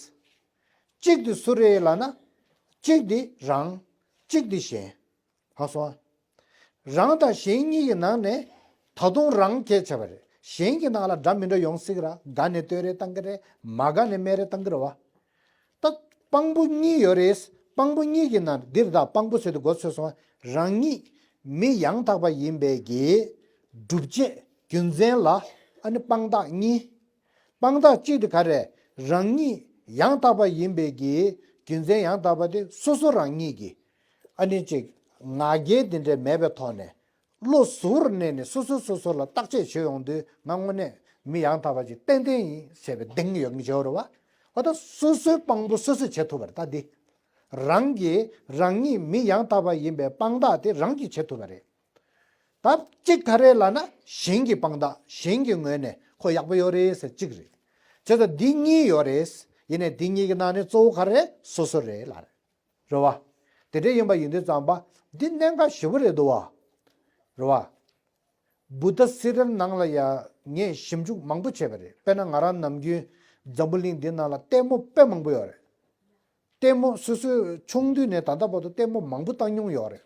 གཅིག་དེ་སུ་རེད་ལབ་ན། གཅིག་དེ་རང་། གཅིག་དེ་གཞན། ཧ་སོང་། རང་དང་གཞན་གཉིས་ཀྱི་ནང་ནས་ད་དུང་རང་གལ་ཆེ་བ་རེད། གཞན་གྱི་ནང་ལ་འདྲ་མི་འདྲ་ཡོང་སྲིད་ཀྱི་ར། དགའ་ནས་བསྟོད་རེས་བཏང་གི་རེད། མ་དགའ་ནས་སྨད་རེས་བཏང་གི་རེད་བ། ད་སྤང་བོ་གཉིས་ཡོད་རེད། སྤང་བོ་གཉིས་ཀྱི་ནང་འདིར་ད་སྤང་བོ་ཟེར་དུས་མགོ་ཚོས་སོང་བ། རང་ཉིད་མི་ཡང་དག་པ་ཡིན་པའི་གི་སྒྲུབ་བྱེད་རྒྱུ་མཚན་ལ། ཨ་ནི་དཔང་རྟགས་གཉིས། དཔང་རྟགས་གཅིག་དེ་ག་རེ། རང་ཉིད་ཡང་དག་པ་ཡིན་པའི་གི་རྒྱུ་མཚན། ཡང་དག་པ་དེ་སོ་སོ་རང་ཉིད་ཀྱི། ཨ་ནི་ཅིག་ང་རྒྱལ་དེ་འདྲ་མེད་པའི་ཐོག་ནས། བློ་གཟུ་བོར་གནས་ནས་སོ་སོས་སོ་སོ་ལ་བརྟག་དཔྱད་བྱེད་ཡོང་དུས། ང་དངོས་གནས་མི་ཡང་དག་པ་ཅིག་ཏན་ཏན་ཡིན་ཟེར་བའི་གདེང་ཡོད་མཁན་ཅིག་ཡོད་རེད་བ། འོ། ད་སོ་སོའི་དཔང་པོ་སོ་སོས་བྱེད་ཐུབ་པ་རེད། ད་འདི་རང་གིས་རང་ཉིད་མི་ཡང་དག་པ་ཡིན་པའི་དཔང་རྟགས་དེ་རང་གིས་བྱེད་ཐུབ་པ་རེད། ད་གཅིག་ག་རེ་ལབ་ན། གཞན་གྱི་དཔང་རྟགས། གཞན་གྱི་ངོས་ནས་ཁོ་ཡག་པོ་ཡོད་རེད་ཟེར་གཅིག་རེད། བྱས་ཙང་འདི་གཉིས་ཡོད་རེད། ཡིན་ནའི་འདི་གཉིས་ཀྱི་ནང་ནས་གཙོ་བོ་ག་རེ། སོ་སོ་རེད་ལབ་རེད། རེད་བ། དེ་འདྲ་ཡིན་པ་ཡིན་དུས་ཙམ་པ། འདི་གནད་འགག་ཞེ་པོ་རེད་འདུག་བ། རེད་བ། བུདྡྷ་སི་རལ་ནང་ལ་ཡ་ངས་ཞིབ་འཇུག་མང་པོ་བྱས་པ་རེད། དཔེར་ན་ང་རང་ནམ་རྒྱུན་འཛམ་བུ་གླིང་འདི་ནང་ལ་ལྟད་མོ་དཔེ་མང་པོ་ཡོད་རེད། ལྟད་མོ་སོ་སོའི་ཆུང་དུས་ནས་ད་ལྟ་བར་དུ་ལྟད་མོ་མང་པོ་བལྟ་མྱོང་ཡོད་རེད།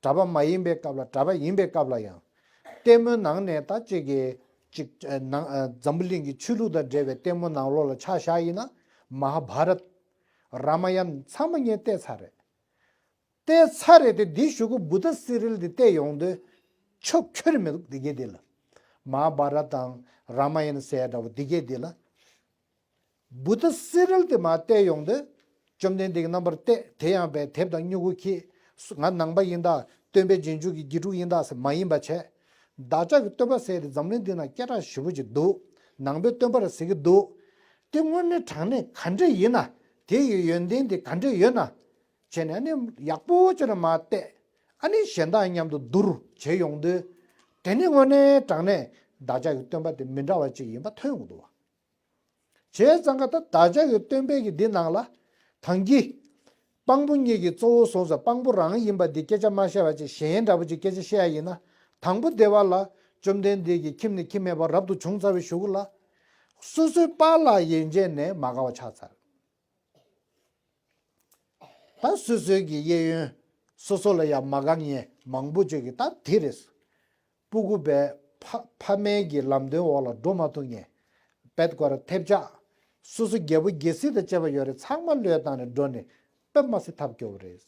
གྲྭ་པ་མ་ཡིན་པའི་སྐབས་ལ། གྲྭ་པ་ཡིན་པའི་སྐབས་ལ་ཡང་། ལྟད་མོའི་ནང་ནས་ད་ཅིག་གི་ཅིག་ནང་འཛམ་བུ་གླིང་གི་ཆོས་ལུགས་དང་འབྲེལ་བའི་ལྟད་མོ་ནང་ལོགས་ལ་ཆ་བཞག་ཡིན་ན། མ་ཧཱ་བྷ་རཏ། རཱ་མ་ཡན་ཚང་མ་ངས་བལྟས་ཚར་རེད། བལྟས་ཚར་རེད་དེ་འདི་གཞུག་གུ་བུ་ཏ་སི་རི་ཡལ་འདི་བལྟས་ཡོང་དུས་ཆོ་ཁྱོད་རེ་མི་འདུག་འདི་གས་འདི་ལ། མ་ཧཱ་བྷ་རཏ་དང་རཱ་མ་ཡན་ཟེར་འདྲ་བོ་འདི་གས་འདི་ལ། བུ་ཏ་སི་རི་ཡལ་དེ་མར་བལྟས་ཡོང་དུས། བཅོམ་ལྡན་འདས་ཀྱི་རྣམ་པར་བལྟས། དེ་ཡང་བས་དེབ་དང་སྨྱུ་གུ་ཁྱེར། ང་ནང་པ་ཡིན་ད། སྟོན་པའི་རྗེས་འཇུག་གི་དགེ་ཕྲུག་ཡིན་ད་ཟེར་མ་ཡིན་པ་བྱས། བདག་ཅག་གི་སྟོན་པ་ཟེར་དེ་འཛམ་གླིང་འདི་ན་སྐད་གྲགས་ཞེ་པོ་ཅིག་འདུག། ནང་པའི་སྟོན་པ་རེད་ཟེར་གྱི་འདུག། དེ་དངོས་གནས་དྲང་གནས་ག་འདྲ་ཡིན་ན། དེ་ཡི་ཡོན་ཏན་དེ་ག་འདྲ་ཡོད་ན། བྱས་ནས་ཨ་ནི་ཡག་པོ་ཅིག་ལ་མར་བལྟས། ཨ་ནི་གཞན་དག་མཉམ་དུ་བསྡུར་བྱས་ཡོང་དུས། དེ་ནི་དངོས་གནས་དྲང་གནས་བདག་ཅག་གི་སྟོན་པ་དེ་མི་འདྲ་བ་ཅིག་ཡིན་པ་ཐོན་ཡོང་གི་འདུག་བ། བྱས་ཙང་ཀ་ད་བདག་ཅག་གི་སྟོན་པའི་གི་འདི་ནང་ལ། ཐང་གི། དཔང་པོ་གཉིས་ཀྱི་གཙོ་བོ་བཟུང་ས་དཔང་པོ་རང་ཡིན་པ་འདི་སྐད་ཆ་མ་བཤད་པ་ཅིག་གཞན་འདྲ་པོ་ཅིག་སྐད་ཆ་བཤད་ཡ་ཡིན་ན། དང་པོ་དེ་བ་ལ། བཅོམ་ལྡན་འདས་ཀྱི་ཁྱིམ་ནས་ཁྱིམ་མེད་པར་རབ་ཏུ་བྱུང་ཚར་བའི་གཞུག་གུ་ལ། སོ་སོའི་པཱ་ལགས་ཡན་ཆད་ནས་མ་དགའ་བ་ཆགས་ཚར། ད་སོ་སོའི་གི་གཡས་གཡོན། སོ་སོ་ལ་ཡང་མ་དགའ་མཁན་མང་པོ་ཅིག་གི་ད་དེ་རེད། སྤུ་གུ་བས་ཕ་ཕ་མའི་གི་ལམ་སྟོན་འོག་ལ་འགྲོ་མ་ཐུབ་མཁན། བེད་ཀོ་ར་ཐེབས་ཆག། སོ་སོ་རྒྱལ་པོ་རྒྱལ་སྲིད་དང་བཅས་པ་ཡོད་རེད། ཚང་མ་བློས་བཏང་ནས་འགྲོ་ནས་དཔེ་མ་སྲིད་ཐབས་སྐྱོ་བོ་རེད།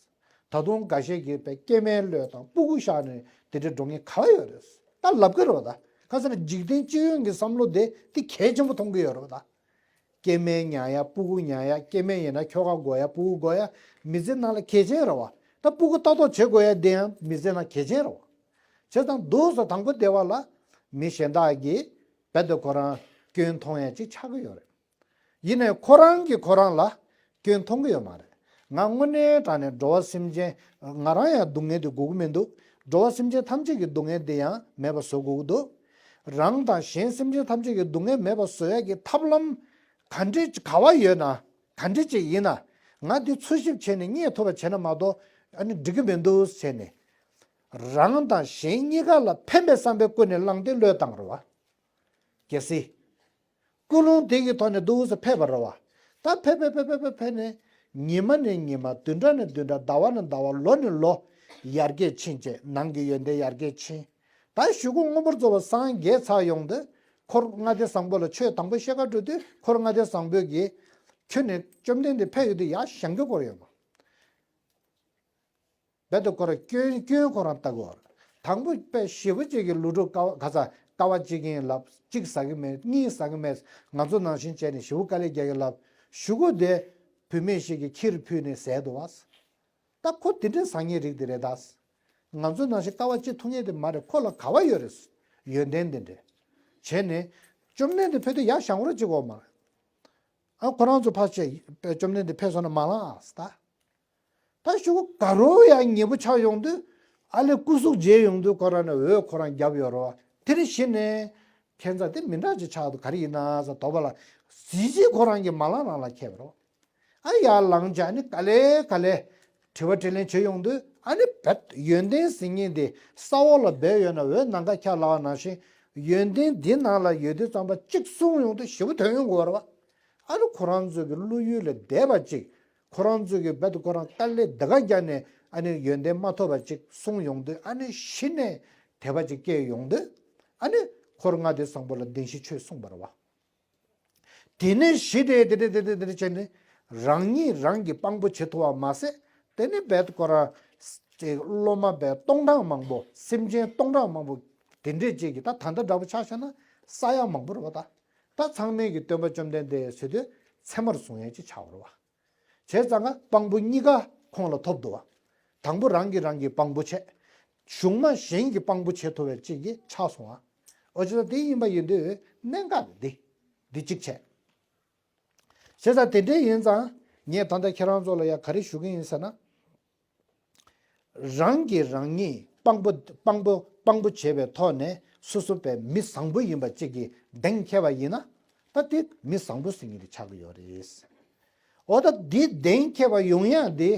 ད་དུང་འགའ་ཤས་ཀྱིས་བས་སྐྱེ་དམན་བློས་བཏང་སྤུ་གུ་བཞག་ནས་དེ་འདྲ་འགྲོ་མཁན་ག་བ་ཡོད་རེད། ད་ལབ་ཀྱི་རེད་བ་ད། ག་ཟེར་ན་འཇིག་རྟེན་སྤྱི་ཡོངས་ཀྱི་བསམ་བློ་དེ་དེ་གལ་ཆེན་པོ་མཐོང་གི་ཡོད་རེད་བ་ད། སྐྱེ་དམན་ཉར་ཡ་སྤུ་གུ་ཉར་ཡ། སྐྱེ་དམན་ཡིན་ན་ཁྱོ་ག་དགོས་ཡ་སྤུ་གུ་དགོས་ཡ་མི་ཚེ་ནང་ལ་གལ་ཆེན་རེད་བ། ད་སྤུ་གུ་ལྟ་རྟོག་བྱེད་དགོས་ཡ་དེ་ཡང་མི་ཚེ་ནང་གལ་ཆེན་རེད་བ། བྱས་ཙང་འདུག་སེ་དང་པོ་དེ་བ་ལ་མི་གཞན་དག་གིས་རྦད་དེ་ཁོ་རང་སྐྱོན་མཐོང་ཡ་ཅིག་ཆགས་ཀྱི་ཡོད་རེད། ཡིན་ནའི་ཁོ་རང་གིས་ཁོ་རང་ལ་སྐྱོན་མཐོང་གི་ཡོད་མ་རེད། ང་དངོས་གནས་དྲང་གནས་འགྲོ་བ་སེམས་ཅན། ང་རང་ཡང་སྡུག་བསྔལ་དེ་དགོས་ཀྱི་མི་འདུག། འགྲོ་བ་སེམས་ཅན་ཐམས་ཅད་ཀྱི་སྡུག་བསྔལ་དེ་ཡང་མེད་པ་བཟོ་དགོས་ཀྱི་འདུག། རང་དང་གཞན་སེམས་ཅན་ཐམས་ཅད་ཀྱི་སྡུག་བསྔལ་མེད་པ་བཟོ་ཡ་གི་ཐབས་ལམ་ག་འདྲས་ག་བ་ཡོད་ན། ག་འདྲས་ཅིག་ཡིན་ན། ང་འདི་འཚོལ་ཞིབ་བྱས་ནས་རྙེད་ཐུབ་པ་བྱས་ན་མ་གཏོགས་ཨ་ནི་འགྲིག་གི་མི་འདུག་ཟེར་ནས། རང་དང་གཞན་གཉིས་ཀ་ལ་ཕན་པའི་བསམ་པའི་ཀུན་ནས་བསླངས་ཏེ་བློས་བཏང་རེད་བ། གལ་སྲིད། ཀུན་སློང་དེ་གི་ཐོག་ནས་འདུག་སེ་ཕེབས་པ་རེད་བ། ད་ཕེབས་ཕེབས་ཕེབས་ཕེབས་ཕེབས་ནས། ཉི་མ་ནས་ཉི་མ། བདུན་ཕྲག་ནས་བདུན་ཕྲག། ཟླ་བ་ནས་ཟླ་བ། ལོ་ནས་ལོ། ཡར་རྒྱས་ཕྱིན་བྱས་ནང་གི་ཡོན་ཏན་ཡར་རྒྱས་ཕྱིན། ད་གཞུག་གུ་མངོན་པར་རྫོགས་པར་སངས་རྒྱས་ཚར་ཡོང་དུས། འཁོར་ལྔ་སྡེ་བཟང་པོ་ལ་ཆོས་དང་པོ་བཤད་ག་འགྲོ་དུས། འཁོར་ལྔ་སྡེ་བཟང་པོས་ཀྱིས། ཁྱོད་ནས་བཅོམ་ལྡན་འདས་ཕེབས་ཡོང་དུས་ཡར་བཞེངས་ཀྱི་སྐོར་ཡོད་མ། རྦད་དེ་ཁོ་རང་སྐྱོན་སྐྱོན་ཁོ་རང་ལྟ་གི་ཡོད་རེད། དང་པོ་དཔེ་ཞེ་པོ་ཅིག་གི་ལོ་དྲུག་དཀའ་བ། ག་ཚ་དཀའ་བ་སྤྱད་ཀྱི་ཡིན་ལབ། གཅིག་ཟ་གི་མེད། གཉིས་ཟ་གི་མེད། ང་ཚོ་ནང་བཞིན་བྱས་ནས་ཞེ་པོ་དཀའ་ལས་རྒྱག་གི་ལབ། གཞུག་གུ་དེ་བུད་མེད་ཞིག་གིས་ཁྱིར་ཕུལ་ནས་བཟས་འདུག་བ། ད་ཁོ་དེ་འདྲའི་བཟང་ངན་རིགས་དེ་རེད་ད། ང་ཚོ་ནང་བཞིན་དཀའ་བ་སྤྱད་ཐུབ་མཁན་དེ་མ་རེད། ཁོ་ལ་ག་བ་ཡོད་རེད། ཡོན་ཏན་དེ་འདྲས་བྱས་ནས། བཅོམ་ལྡན་འདས་ཕེབས་དུས་ཡར་བཞེངས་རོགས་གཅིག་འོག་མ། ཨ་ཁོ་རང་ཚོ་ཕར་བྱས་བཅོམ་ལྡན་འདས་ཕེབས་སོང་ན་མ་ལངས་ཨ་ད། ད་ཤོག་གུ་ག་རུ་ཡང་ཉེ་པོ་ཆགས་ཡོང་དུས། ཨ་ལས་སྐུ་གཟུགས་མཇལ་ཡོང་དུས་ཁོ་རང་ནས་འོད་ཁོ་རང་བརྒྱབ་ཡོད་རེད་བ། དེ་རིང་གཞི་ནས་ཁྱད་མཚར་དེ་མི་འདྲ་ཅིག་ཆགས་འདུག། ག་རེ་ཡིན་ན་ཟེར་དོགས་པ་ལ། གཟི་བརྗིད་ཁོ་རང་གིས་མ་ལངས་རང་ལ་ཁེལ་བ་རེད་བ། ཨ་ཡར་ལངས་བྱས་ཨ་ནི་ག་ལེ་ག་ལེ་དྲི་བ་དྲིས་ལན་བྱེད་ཡོང་དུས། ཨ་ནི་རྦད་ཡོན་ཏན་ཟེར་མཁན་དེ་ས་འོག་ལ་སྦས་ཡོད་ན་འོད་ནམ་མཁའ་ཁྱབ་ལབ་པ་ནང་བཞིན། ཡོན་ཏན་འདི་ནང་ལ་ཡོད་དུས་ཙམ་པ་གཅིག་གསུངས་ཡོང་དུས་ཞེ་པོ་དོན་ཡོང་གི་ཡོད་རེད་བ། ཨ་ནི་ཁོ་རང་ཚོའི་གི་བློ་ཡུལ་ལས་འདས་པ་ཅིག། ཁོ་རང་ཚོའི་གི་རྦད་དེ་ཁོ་རང་དཀའ་ལས་དེ་ག་རྒྱག་ནས་ཨ་ནི་ཡོན་ཏན་མ་ཐོབ་པ་ཅིག་གསུངས་ཡོང་དུས། ཨ་ནི་གཞི་ནས་དད་པ་ཅིག་སྐྱེས་ཡོང་དུས། ཨ་ནི་འཁོར་ལྔ་སྡེ་བཟང་པོ་ལ་བདེན་བཞིའི་ཆོས་གསུངས་པ་རེད་བ། དེ་ནས་གཞི་དེ་དེ་དེ་དེ་དེ་དེ་བྱས་ནས་རང་ཉིད་རང་གིས་དཔང་པོ་བྱེད་ཐུབ་པ་མ་ཟད། དེ་ནས་རྦད་དེ་ཁོ་རང་སློབ་མ་རྦད་སྟོང་གྲངས་མང་པོ། སེམས་ཅན་སྟོང་གྲངས་མང་པོ་དེ་འདྲས་ཅིག་གིས། ད་ད་ལྟ་འདྲ་པོ་ཆ་བཞག་ན་ས་ཡ་མང་པོ་རེད་བ་ད། ད་ཚང་མས་ཀྱི་སྟོན་པ་བཅོམ་ལྡན་འདས་ཟེར་དུས་ཚད་མར་བཟུང་ཡས་ཅིག་ཆགས་པ་རེད་བ། བྱས་ཙང་ང་དཔང་པོ་གཉིས་ཀ་ཁོང་ལ་ཐོབ་འདུག་བ། དང་པོ་རང་གིས་རང་གི་དཔང་པོ་བྱས། གཞུག་མ་གཞན་གྱི་དཔང་པོ་བྱེད་ཐུབ་པའི་ཅིག་གི་ཆགས་སོང་བ། འོ་ཅི་ལ་དེ་ཡིན་པ་ཡིན་དུས་གནད་འགག་རེད་འདི། འདི་གཅིག་བྱས། བྱས་ཙང་དེ་འདྲའི་ཡིན་ཙང་ངས་ད་ལྟ་ཁྱེད་རང་ཚོ་ལ་ཡ་ག་རེ་ཞུ་གི་ཡིན་ཟེར་ན། རང་གིས་རང་ཉིད་དཔང་པོ་དཔང་པོ་དཔང་པོ་བྱས་པའི་ཐོག་ནས་སོ་སོ་པའི་མི་བཟང་པོ་ཡིན་པ་གཅིག་གིས་གདེང་འཁེལ་བ་ཡིན་ན། ད་དེ་མི་བཟང་པོ་ཟེར་མཁན་དེ་ཆགས་ཀྱི་ཡོད་རེད། འོ་ད་འདི་གདེང་འཁེལ་བ་ཡོང་ཡག་འདི་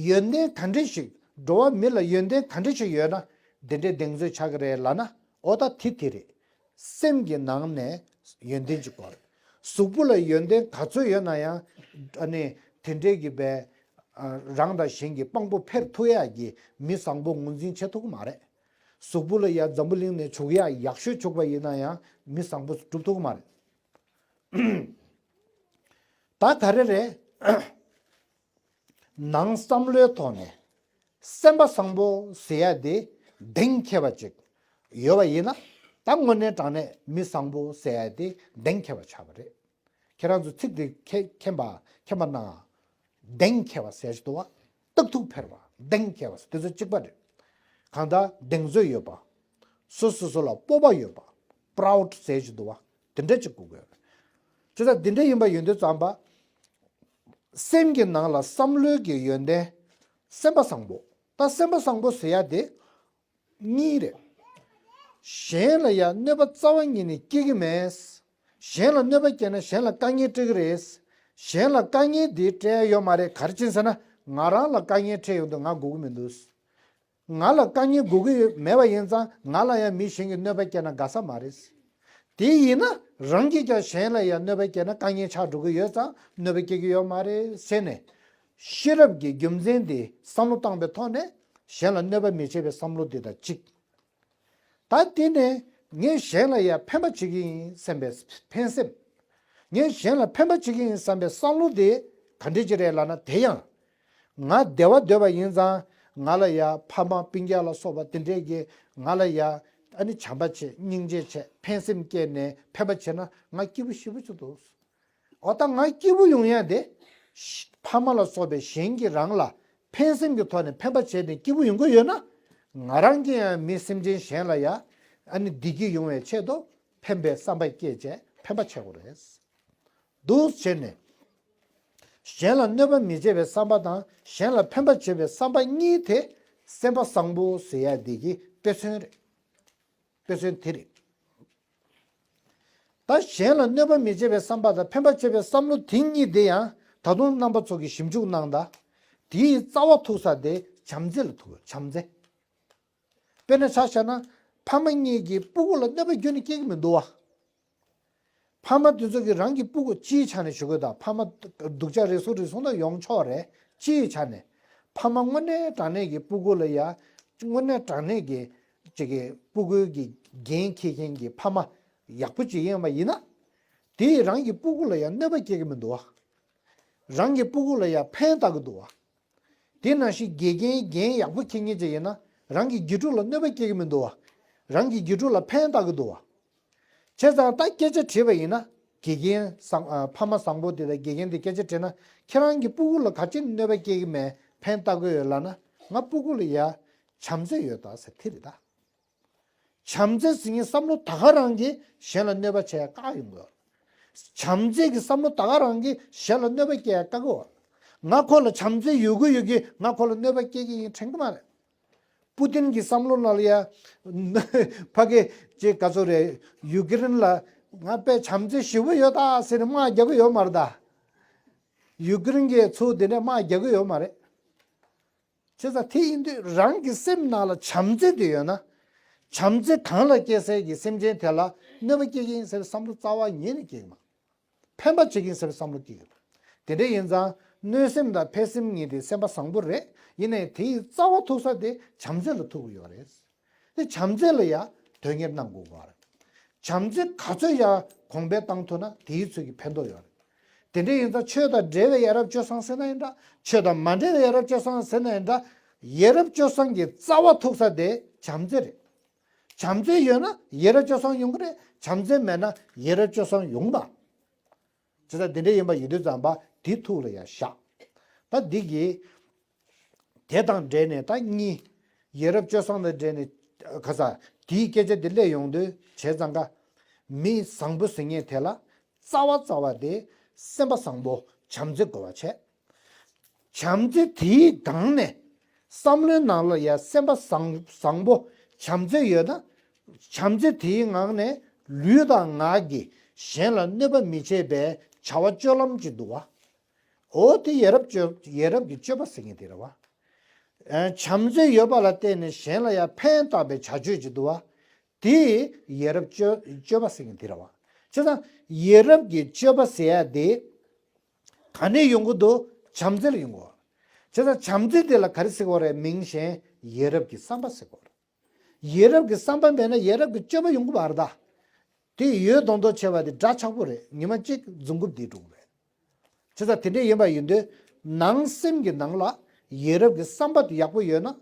ཡོན་ཏན་ག་འདྲ་ཞིག། འགྲོ་བ་མི་ལ་ཡོན་ཏན་ག་འདྲ་ཞིག་ཡོད་ན་འདི་འདྲའི་གདེང་ཚོད་ཆགས་ཀྱི་རེད་ལབ་ན། འོ་ད་དེ་དེ་རེད། སེམས་ཀྱི་ནང་ནས་ཡོན་ཏན་ཅིག་དགོས་རེད། གཟུགས་པོ་ལ་ཡོན་ཏན་ག་ཚོད་ཡོད་ན་ཡང་། ཨ་ནི་དེ་འདྲའི་གི་བས། ཨ། རང་དང་གཞན་གྱི་དཔང་པོ་འཕེར་ཐུབ་ཡག་གི་མི་བཟང་པོ་ངོས་འཛིན་བྱེད་ཐུབ་ཀྱི་མ་རེད། གཟུགས་པོ་ལ་ཡ་འཛམ་བུ་གླིང་ནས་བྱུག་ཡག་ཡག་ཤོས་བྱུག་པ་ཡིན་ན་ཡང་མི་བཟང་པོ་སྒྲུབ་ཐུབ་ཀྱི་མ་རེད། ད་ག་རེ་རེད། ནང་བསམ་བློའི་ཐོག་ནས་སེམས་པ་བཟང་པོ་ཟེར་ཡ་དེ་གདེང་འཁེལ་བ་ཅིག་ཡོད་པ་ཡིན་ན། ད་དངོས་གནས་དྲང་གནས་མི་བཟང་པོ་ཟེར་ཡ་དེ་གདེང་འཁེལ་བ་ཆགས་པ་རེད། ཁྱེད་རང་ཚོ་ཚིག་དེ་མཁྱེན་མཁྱེན་པ་མཁྱེན་པ་གནང་། གདེང་འཁེལ་བ་ཟེར་གྱི་འདུག་བ། སྟག་ཐུག་འཕེར་བ། གདེང་འཁེལ་བ་ཟེར་དེ་ཚོ་གཅིག་པ་རེད། གང་ལྟར་གདེང་ཚོད་ཡོད་པ། སོ་སོ་སོ་ལ་སྤོབས་པ་ཡོད་པ། པ་རའུ་ཌི་ཟེར་གྱི་འདུག་བ། དེ་འདྲ་གཅིག་དགོས་དགོས། ཅི་ལྟར་དེ་འདྲ་ཡིན་པ་ཡོད་དུས་ཙམ་པ། སེམས་ཀྱི་ནང་ལ་བསམ་བློའི་གི་ཡོན་ཏན། སེམས་པ་བཟང་པོ། ད་སེམས་པ་བཟང་པོ་ཟེར་ཡ་དེ་གཉིས་རེད། གཞན་ལ་ཡང་གནོད་པ་རྩ་བ་ཉིད་ནས་སྐྱེལ་གྱི་མེད། གཞན་ལ་གནོད་པ་སྐྱེལ་ན་གཞན་ལ་དཀའ་ངལ་སྤྲད་ཀྱི་རེད། གཞན་ལ་དཀའ་ངལ་འདི་སྤྲད་ཡ་ཡོད་མ་རེད། ག་རེ་བྱས་ཟེར་ན། ང་རང་ལ་དཀའ་ངལ་འཕྲད་ཡོང་དུས་ང་དགོས་ཀྱི་མི་འདུག་ང་ལ་དཀའ་ངལ་དགོས་ཀྱི་ཡོད་མེད་པ་ཡིན་ཙང་། ང་ལ་ཡང་མི་གཞན་གྱིས་གནོད་པ་སྐྱེལ་ན་དགའ་ས་མ་རེད། དེ་ཡིན་ན་རང་གིས་ཀྱང་གཞན་ལ་ཡང་གནོད་པ་སྐྱེལ་ན་དཀའ་ངལ་ཆགས་འགྲོ་གི་ཡོད་ཙང་གནོད་པ་སྐྱེལ་གྱི་ཡོད་མ་རེད་ཟེར་ནས། ཤེས་རབ་ཀྱི་རྒྱུ་མཚན་དེ་བསམ་བློ་བཏང་པའི་ཐོག་ནས་གཞན་ལ་གནོད་པ་མི་བྱེད་པའི་བསམ་བློ་དེ་དང་གཅིག་ད་དེ་ནས་ངས་གཞན་ལ་ཡང་ཕན་པ་བྱེད་ཀྱི་ཡིན་བསམ་པའི་ཕན་སེམས། ངས་གཞན་ལ་ཕན་པ་བྱེད་ཀྱི་ཡིན་བསམ་པའི་བསམ་བློ་དེ་ག་འདྲ་ཅིག་རེད་ལབ་ན། དེ་ཡང་ང་བདེ་བ་འདོད་པ་ཡིན་ཙང་། ང་ལ་ཡང་ཕ་མ་སྤུན་ཀྱག་ལ་སོགས་པ་དེ་འདྲས་ཀྱིས་ང་ལ་ཡང་ཨ་ནི་བྱམས་པ་བྱེད། སྙིང་རྗེ་བྱེད། ཕན་སེམས་བསྐྱེད་ནས་ཕན་པ་བྱེད་ན་ང་སྐྱིད་པོ་ཞེ་པོ་ཅིག་འདུག་འོ་ད་ང་སྐྱིད་པོ་ཡོང་ཡ་དེ། ཕ་མ་ལ་སོགས་པའི་གཞན་གྱིས་རང་ལ་ཕན་སེམས་ཀྱི་ཐོག་ནས་ཕན་པ་བྱས་ནས་སྐྱིད་པོ་ཡོང་གི་ཡོད་ན། ང་རང་གིས་ཡང་མི་སེམས་ཅན་གཞན་ལ་ཡང་ཨ་ནི་བདེ་སྐྱིད་ཡོང་བའི་ཆེད་དུ་ཕན་པའི་བསམ་པ་བསྐྱེད་བྱས་ཕན་པ་བྱེད་དགོས་རེད། འདུག་བྱས་ནས། གཞན་ལ་གནོད་པ་མི་བྱེད་པའི་བསམ་པ་དང་གཞན་ལ་ཕན་པ་བྱེད་པའི་བསམ་པ་གཉིས་དེ་སེམས་པ་བཟང་པོ་ཟེར་ཡ་འདི་གི་དཔེ་མཚོན་རེད། དཔེ་མཚོན་དེ་རེད། ད་གཞན་ལ་གནོད་པ་མི་བྱེད་པའི་བསམ་པ་དང་ཕན་པ་བྱེད་པའི་བསམ་བློ་དེ་གཉིས་དེ་ཡང་ད་དུང་རྣམ་པ་ཚོ་གིས་ཞིབ་འཇུག་གནང་དང་། དེའི་རྩ་བ་ཐུག་ས་དེ་བྱམས་བརྩེ་ལ་ཐུག་ཡོད། བྱམས་བརྩེ། དཔེར་ན་ཆ་བཞག་ན། ཕ་མ་གཉིས་ཀྱིས་སྤུ་གུ་ལ་གནོད་པ་ཁྱོན་ནས་སྐྱེལ་གྱི་མི་འདུག་བ། ཕ་མ་དེ་ཚོ་གིས་རང་གི་སྤུ་གུ་སྤྱིའི་ཆ་ནས་ཞུ་དགོས་དང་། ཕ་མ་སྡུག་ཅག་རེ་ཟུང་རེ་ཟུང་དང་ཡོང་ཆོག་རེད། སྤྱིའི་ཆ་ནས། ཕ་མ་དངོས་གནས་དྲང་གནས་ཀྱི་སྤུ་གུ་ལ་ཡ། དངོས་གནས་དྲང་གནས་ཀྱི་ཅིག་གི་སྤུ་གུའི་གི་འགན་འཁྱེར་མཁན་གྱི་ཕ་མ་ཡག་པོ་ཅིག་ཡིན་པ་ཡིན་ན། དེས་རང་གི་སྤུ་གུ་ལ་ཡང་གནོད་པ་སྐྱེལ་གྱི་མི་འདུག་བ། རང་གི་སྤུ་གུ་ལ་ཡང་ཕན་བཏགས་ཀྱི་འདུག་བ། དེ་ནང་བཞིན་དགེ་རྒན་འགན་ཡག་པོ་འཁྱེར་མཁན་ཅིག་ཡིན་ན། རང་གི་དགེ་ཕྲུག་ལ་གནོད་པ་སྐྱེལ་གྱི་མི་འདུག་བ། རང་གི་དགེ་ཕྲུག་ལ་ཕན་བཏགས་ཀྱི་འདུག་བ། བྱས་ཙང་ད་སྐད་ཆ་དྲིས་པ་ཡིན་ན། དགེ་རྒན་བཟང་། ཨ། ཕ་མ་བཟང་པོ་དེ་དང་དགེ་རྒན་དེ་སྐད་ཆ་དྲིས་ན། ཁྱེད་རང་གི་སྤུ་གུ་ལ་ག་ཅི་གནོད་པ་སྐྱེལ་གྱི་མེད། ཕན་བཏགས་ཀྱི་ཡོད་ལབ་ན། ང་སྤུ་གུ་ལ་ཡ་བྱམས་བརྩེ་ཡོད་ད་ཟེར་དེ་རེད་ད། བྱམས་བརྩེ་ཟེར་མཁན་བསམ་བློ་ད་ག་རང་གིས་གཞན་ལ་གནོད་པ་བྱེད་ཡ་བཀག་ཡོང་གི་ཡོད། བྱམས་བརྩེ་གི་བསམ་བློ་ད་ག་རང་གིས་གཞན་ལ་གནོད་པ་སྐྱེལ་ཡ་བཀག་གི་ཡོད། ང་ཁོ་ལ་བྱམས་བརྩེ་ཡོད་གི་ཡོད་གི། ང་ཁོ་ལ་གནོད་པ་སྐྱེལ་གྱི་ཡིན་དྲན་གི་མ་རེད། པུ་ཏིན་གྱི་བསམ་བློ་ནང་ལ་ཡ། ཕ་གི་ཅིག་ག་ཚོད་རེད། ཡུ་ཀེ་རེན་ལ་ང་དཔེ་བྱམས་བརྩེ་ཞེ་པོ་ཡོད་ད་ཟེར་ནས་དམག་རྒྱག་གི་ཡོད་མ་རེད་ད། ཡུ་ཀེ་རེན་གྱི་ཚོ་དེ་འདྲ་དམག་རྒྱག་གི་ཡོད་མ་རེད། བྱས་ཙང་དེ་ཡིན་དུས་རང་གི་སེམས་ནང་ལ་བྱམས་བརྩེ་དེ་ཡོད་ན། བྱམས་བརྩེ་གང་ལ་སྐྱེ་སའི་གི་སེམས་ཅན་དེ་ལ་གནོད་པ་སྐྱེལ་གྱི་ཡིན་ཟེར་བའི་བསམ་བློ་རྩ་བ་ཉིད་ནས་སྐྱེ་གི་མ། ཕན་པ་བྱེད་ཀྱི་ཡིན་ཟེར་བའི་བསམ་བློ་སྐྱེ་གི་འདུག་དེ་འདྲ་ཡིན་ཙང་གནོད་སེམས་དང་ཕན་སེམས་གཉིས་དེ་སེམས་པ་བཟང་པོ་རེད། ཡིན་ནའི་དེའི་རྩ་བ་ཐུག་ས་དེ་བྱམས་བརྩེ་ལ་ཐུག་གི་ཡོད་རེད། དེ་བྱམས་བརྩེ་ལ་ཡ་དོན་གཉེར་གནང་དགོས་པ་རེད། བྱམས་བརྩེ་ག་ཚོད་ཡ་གོང་འཕེལ་བཏང་ཐུབ་ན་དེའི་ཚོད་ཀྱི་ཕན་ཐོགས་ཡོད་རེད། དེ་འདྲ་ཡིན་ཙང་ཆོས་དང་འབྲེལ་བའི་ཡ་རབས་སྤྱོད་བཟང་ཟེར་ན་ཡིན་འདྲ། ཆོས་དང་མ་འབྲེལ་བའི་ཡ་རབས་སྤྱོད་བཟང་ཟེར་ན་ཡིན་འདྲ། ཡ་རབས་སྤྱོད་བཟང་གི་རྩ་བ་ཐུག་ས་དེ་བྱམས་བརྩེ་རེད། བྱམས་བརྩེ་ཡོད་ན་ཡ་རབས་སྤྱོད་བཟང་ཡོང་གི་རེད། བྱམས་བརྩེ་མེད་ན་ཡ་རབས་སྤྱོད་བཟང་ཡོང་མ། ཇི་ལྟར་འདི་འདྲ་ཡིན་པ་ཡིན་དུས་ཙམ་པ་དེ་ཐུགས་ལ་ཡང་བཞག་ད་འདི་གི་དེ་དང་འབྲེལ་ནས་ད་གཉིས། ཡ་རབས་སྤྱོད་བཟང་དང་འབྲེལ་ནས་ག་ས་དེའི་སྐད་ཆ་དེ་སླེབས་ཡོང་དུས་བྱས་ཙང་ཀ་མི་བཟང་པོ་ཟེར་མཁན་དེ་ལ་རྩ་བ་རྩ་བ་དེ་སེམས་པ་བཟང་པོ་བྱམས་བརྩེ་དགོས་པ་བྱས། བྱམས་བརྩེ་དེའི་སྒང་ནས་བསམ་བློའི་ནང་ལ་ཡ་སེམས་པ་བཟང་བཟང་པོ་བྱམས་བརྩེ་ཡོད་ན། བྱམས་བརྩེ་དེའི་ངང་ནས་ལུས་དང་ངག་གིས་གཞན་ལ་གནོད་པ་མི་བྱེད་པའི་བྱ་བ་སྤྱོད་ལམ་ཅིག་འདུག་བ། འོ་དེ་ཡ་རབས་སྤྱོད་ཡ་རབས་ཀྱི་སྤྱོད་པ་ཟེར་མཁན་དེ་རེད་བ། ཨ། བྱམས་བརྩེ་ཡོད་པ་ལ་བརྟེན་ནས་གཞན་ལ་ཡང་ཕན་བཏགས་པའི་བྱ་སྤྱོད་ཅིག་འདུག་བ། དེ་ཡ་རབས་སྤྱོད་སྤྱོད་པ་ཟེར་མཁན་དེ་རེད་བ། བྱས་ཙང་ཡ་རབས་ཀྱི་སྤྱོད་པ་ཟེར་ཡ་དེ་ག་ནས་ཡོང་གི་འདུག་བྱམས་བརྩེ་ལ་ཡོང་གི་བ། བྱས་ཙང་བྱམས་བརྩེ་དེ་ལ་ག་རེ་ཟེར་གི་བ་རེད། མིང་གཞན་ཡ་རབས་ཀྱི་བསམ་པ་ཟེར་གི་བ་རེད། ཡ་རབས་ཀྱི་བསམ་པ་མེད་ན་ཡ་རབས་ཀྱི་སྤྱོད་པ་ཡོང་གི་བ་རེད་ད། དེ་ཡོད་མདོག་མདོག་བྱས་པ་དེ་འདྲ་ཆགས་པོ་རེད། ཉི་མ་གཅིག་རྫུན་རྐུབ་དེ་འགྲོ་གི་རེད། བྱས་ཙང་དེ་འདྲ་ཡིན་པ་ཡིན་དུས། ནང་སེམས་ཀྱི་ནང་ལ་ཡ་རབས་ཀྱི་བསམ་པ་དེ་ཡག་པོ་ཡོད་ན།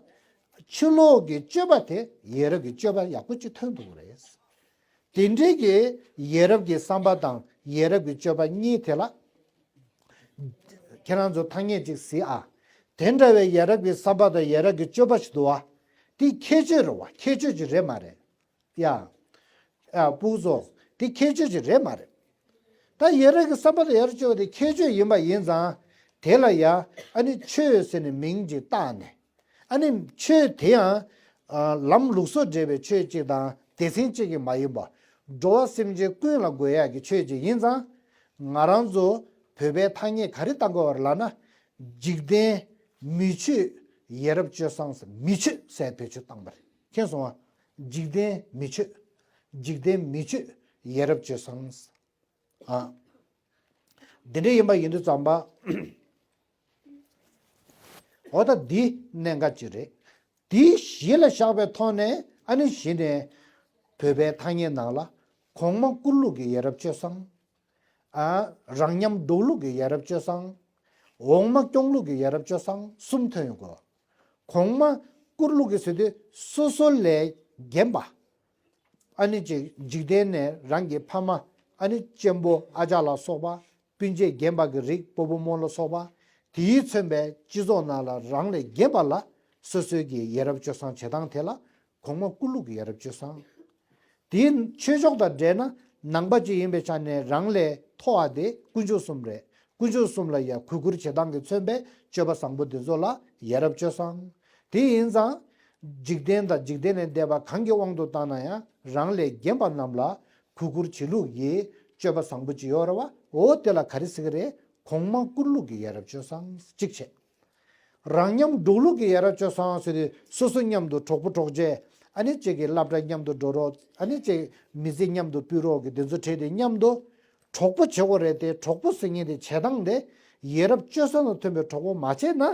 ཕྱི་ལོགས་ཀྱི་སྤྱོད་པ་དེ་ཡ་རབས་ཀྱི་སྤྱོད་པ་ཡག་པོ་ཅིག་ཐོན་ཐུབ་ཀྱི་རེད། དེ་འདྲའི་གི་ཡ་རབས་ཀྱི་བསམ་པ་དང་ཡ་རབས་ཀྱི་སྤྱོད་པ་གཉིས་དེ་ལ། ཁྱེད་རང་ཚོ་ཐ་སྙད་ཅིག་གཟིགས་ཨ། དེ་འདྲ་བའི་ཡ་རབས་ཀྱི་བསམ་པ་དང་ཡ་རབས་ཀྱི་སྤྱོད་པ་ཞིག་འདུག་བ། དེ་ཁྱད་ཆོས་རེད་བ། ཁྱད་ཆོས་ཅིག་རེད་མ་རེད། ཡ། ཨ། ཕྲུ་གུ་ཚོ། དེ་ཁྱད་ཆོས་ཅིག་རེད་མ་རེད། ད་ཡ་རབས་ཀྱི་བསམ་པ་དང་ཡ་རབས་སྤྱོད་པ་དེ་ཁྱད་ཆོས་ཡིན་པ་ཡིན་ཙང་། དེ་ལ་ཡ། ཨ་ནི་ཆོས་ཟེར་ནས་མིང་ཅིག་བཏགས་ནས། ཨ་ནི་ཆོས་དེ་ཡང་། ཨ། ལམ་ལུགས་སྲོལ་འབྲེལ་བའི་ཆོས་གཅིག་དང་སྡེ་ཚན་གཅིག་གི་མ་ཡིན་པ། འགྲོ་བ་སེམས་ཅན་ཀུན་ལ་དགོས་ཡག་གི་ཆོས་གཅིག་ཡིན་ཙང་། ང་རང་ཚོ་བོད་པའི་ཐ་སྙད་ག་རེ་བཏགས་དགོས་པ་རེད་ལབ་ན། འཇིག་རྟེན་མི་ཆོས་ཡ་རབས་སྤྱོད་བཟང་ཟེར། མི་ཆོས་ཟེར་བེད་སྤྱོད་བཏང་པ་རེད། མཁྱེན་སོང་ང་། འཇིག་རྟེན་མི་ཆོས། འཇིག་རྟེན་མི་ཆོས་ཡ་རབས་སྤྱོད་བཟང་། ཨ། འདི་འདྲ་ཡིན་པ་ཡིན་དུས་ཙམ་པ། འོ་ད་འདི་གནད་འགག་ཅིག་རེད། འདི་གཞི་ལ་བཞག་པའི་ཐོག་ནས། ཨ་ནི་གཞི་ནས་བོད་པའི་ཐ་སྙད་ནང་ལ། གོང་མ་བཀུར་ལུགས་ཀྱི་ཡ་རབས་སྤྱོད་བཟང་། ཨ། རང་ཉམས་སྒྲོག་ལུགས་ཀྱི་ཡ་རབས་སྤྱོད་བཟང་། འོག་མ་སྐྱོང་ལུགས་ཀྱི་ཡ་རབས་སྤྱོད་བཟང་གསུམ་ཐོན་ཡོང་གི། གོང་མ་བཀུར་ལུགས་ཀྱི་ཟེར་དུས་སོ་སོ་ལས་རྒན་པ། ཨ་ནི་ཅིག་འཇིག་རྟེན་ནས་རང་གི་ཕ་མ། ཨ་ནི་གཅེན་པོ་ཨ་ཅག་ལ་སོགས་པ། སྤུན་མཆེད་རྒན་པ་གི་རིགས། སྤོ་བོ་རྨོ་ལ་སོགས་པ། དེས་མཚོན་པའི་སྤྱི་ཚོགས་ནང་ལ་རང་ལས་རྒན་པ་ལ་སོ་སོའི་གི་ཡ་རབས་སྤྱོད་བཟང་བྱེད་སྟངས་དེ་ལ་གོང་མ་བཀུར་ལུགས་ཀྱི་ཡ་རབས་སྤྱོད་བཟང་། དེའི་ཆོས་ཕྱོགས་དང་འབྲེལ་ན། ནང་པ་ཅིག་ཡིན་པའི་ཆ་ནས་རང་ལས་མཐོ་བ་དེ་དཀོན་མཆོག་གསུམ་རེད། དཀོན་མཆོག་གསུམ་ལ་ཡ་གུས་བཀུར་བྱེད་སྟངས་ཀྱིས་མཚོན་པའི་སྤྱོད་པ་བཟང་པོ་དེ་ཚོ་ལ་ཡ་རབས་སྤྱོད་བཟང་། དེ་ཡིན་ཙང་། འཇིག་རྟེན་དང་འཇིག་རྟེན་ལས་འདས་པ་གང་གི་དབང་དུ་བཏང་ན་ཡང་། རང་ལས་རྒན་པ་རྣམས་ལ་གུས་བཀུར་བྱེད་ལུགས་ཀྱི་སྤྱོད་པ་བཟང་པོ་ཅིག་ཡོད་རེད་བ། འོ་དེ་ལ་ག་རེ་ཟེར་གི་རེད། གོང་མ་བཀུར་ལུགས་ཀྱི་ཡ་རབས་སྤྱོད་བཟང་གཅིག་བྱས། རང་ཉམས་སྒྲོག་ལུགས་ཀྱི་ཡ་རབས་སྤྱོད་བཟང་ཟེར་དུས། སོ་སོ་མཉམ་དུ་གྲོགས་པོ་གྲོགས་མཆེད། ཨ་ནི་གཅིག་གི་སློབ་གྲྭ་མཉམ་དུ་འགྲོ་རོགས། ཨ་ནི་གཅིག་མི་ཚེ་མཉམ་དུ་སྤུད་རོགས་ཀྱི་དེ་ཚོ་གྲས་དེ་མཉམ་དུ་གྲོགས་པོ་བྱེད་དགོས་རེད་དེ། གྲོགས་པོ་ཟེར་མཁན་དེ་བྱེད་སྟངས་དེ་ཡ་རབས་སྤྱོད་བཟང་དང་མཐུན་པའི་གྲོགས་པོ་མ་བྱས་ན།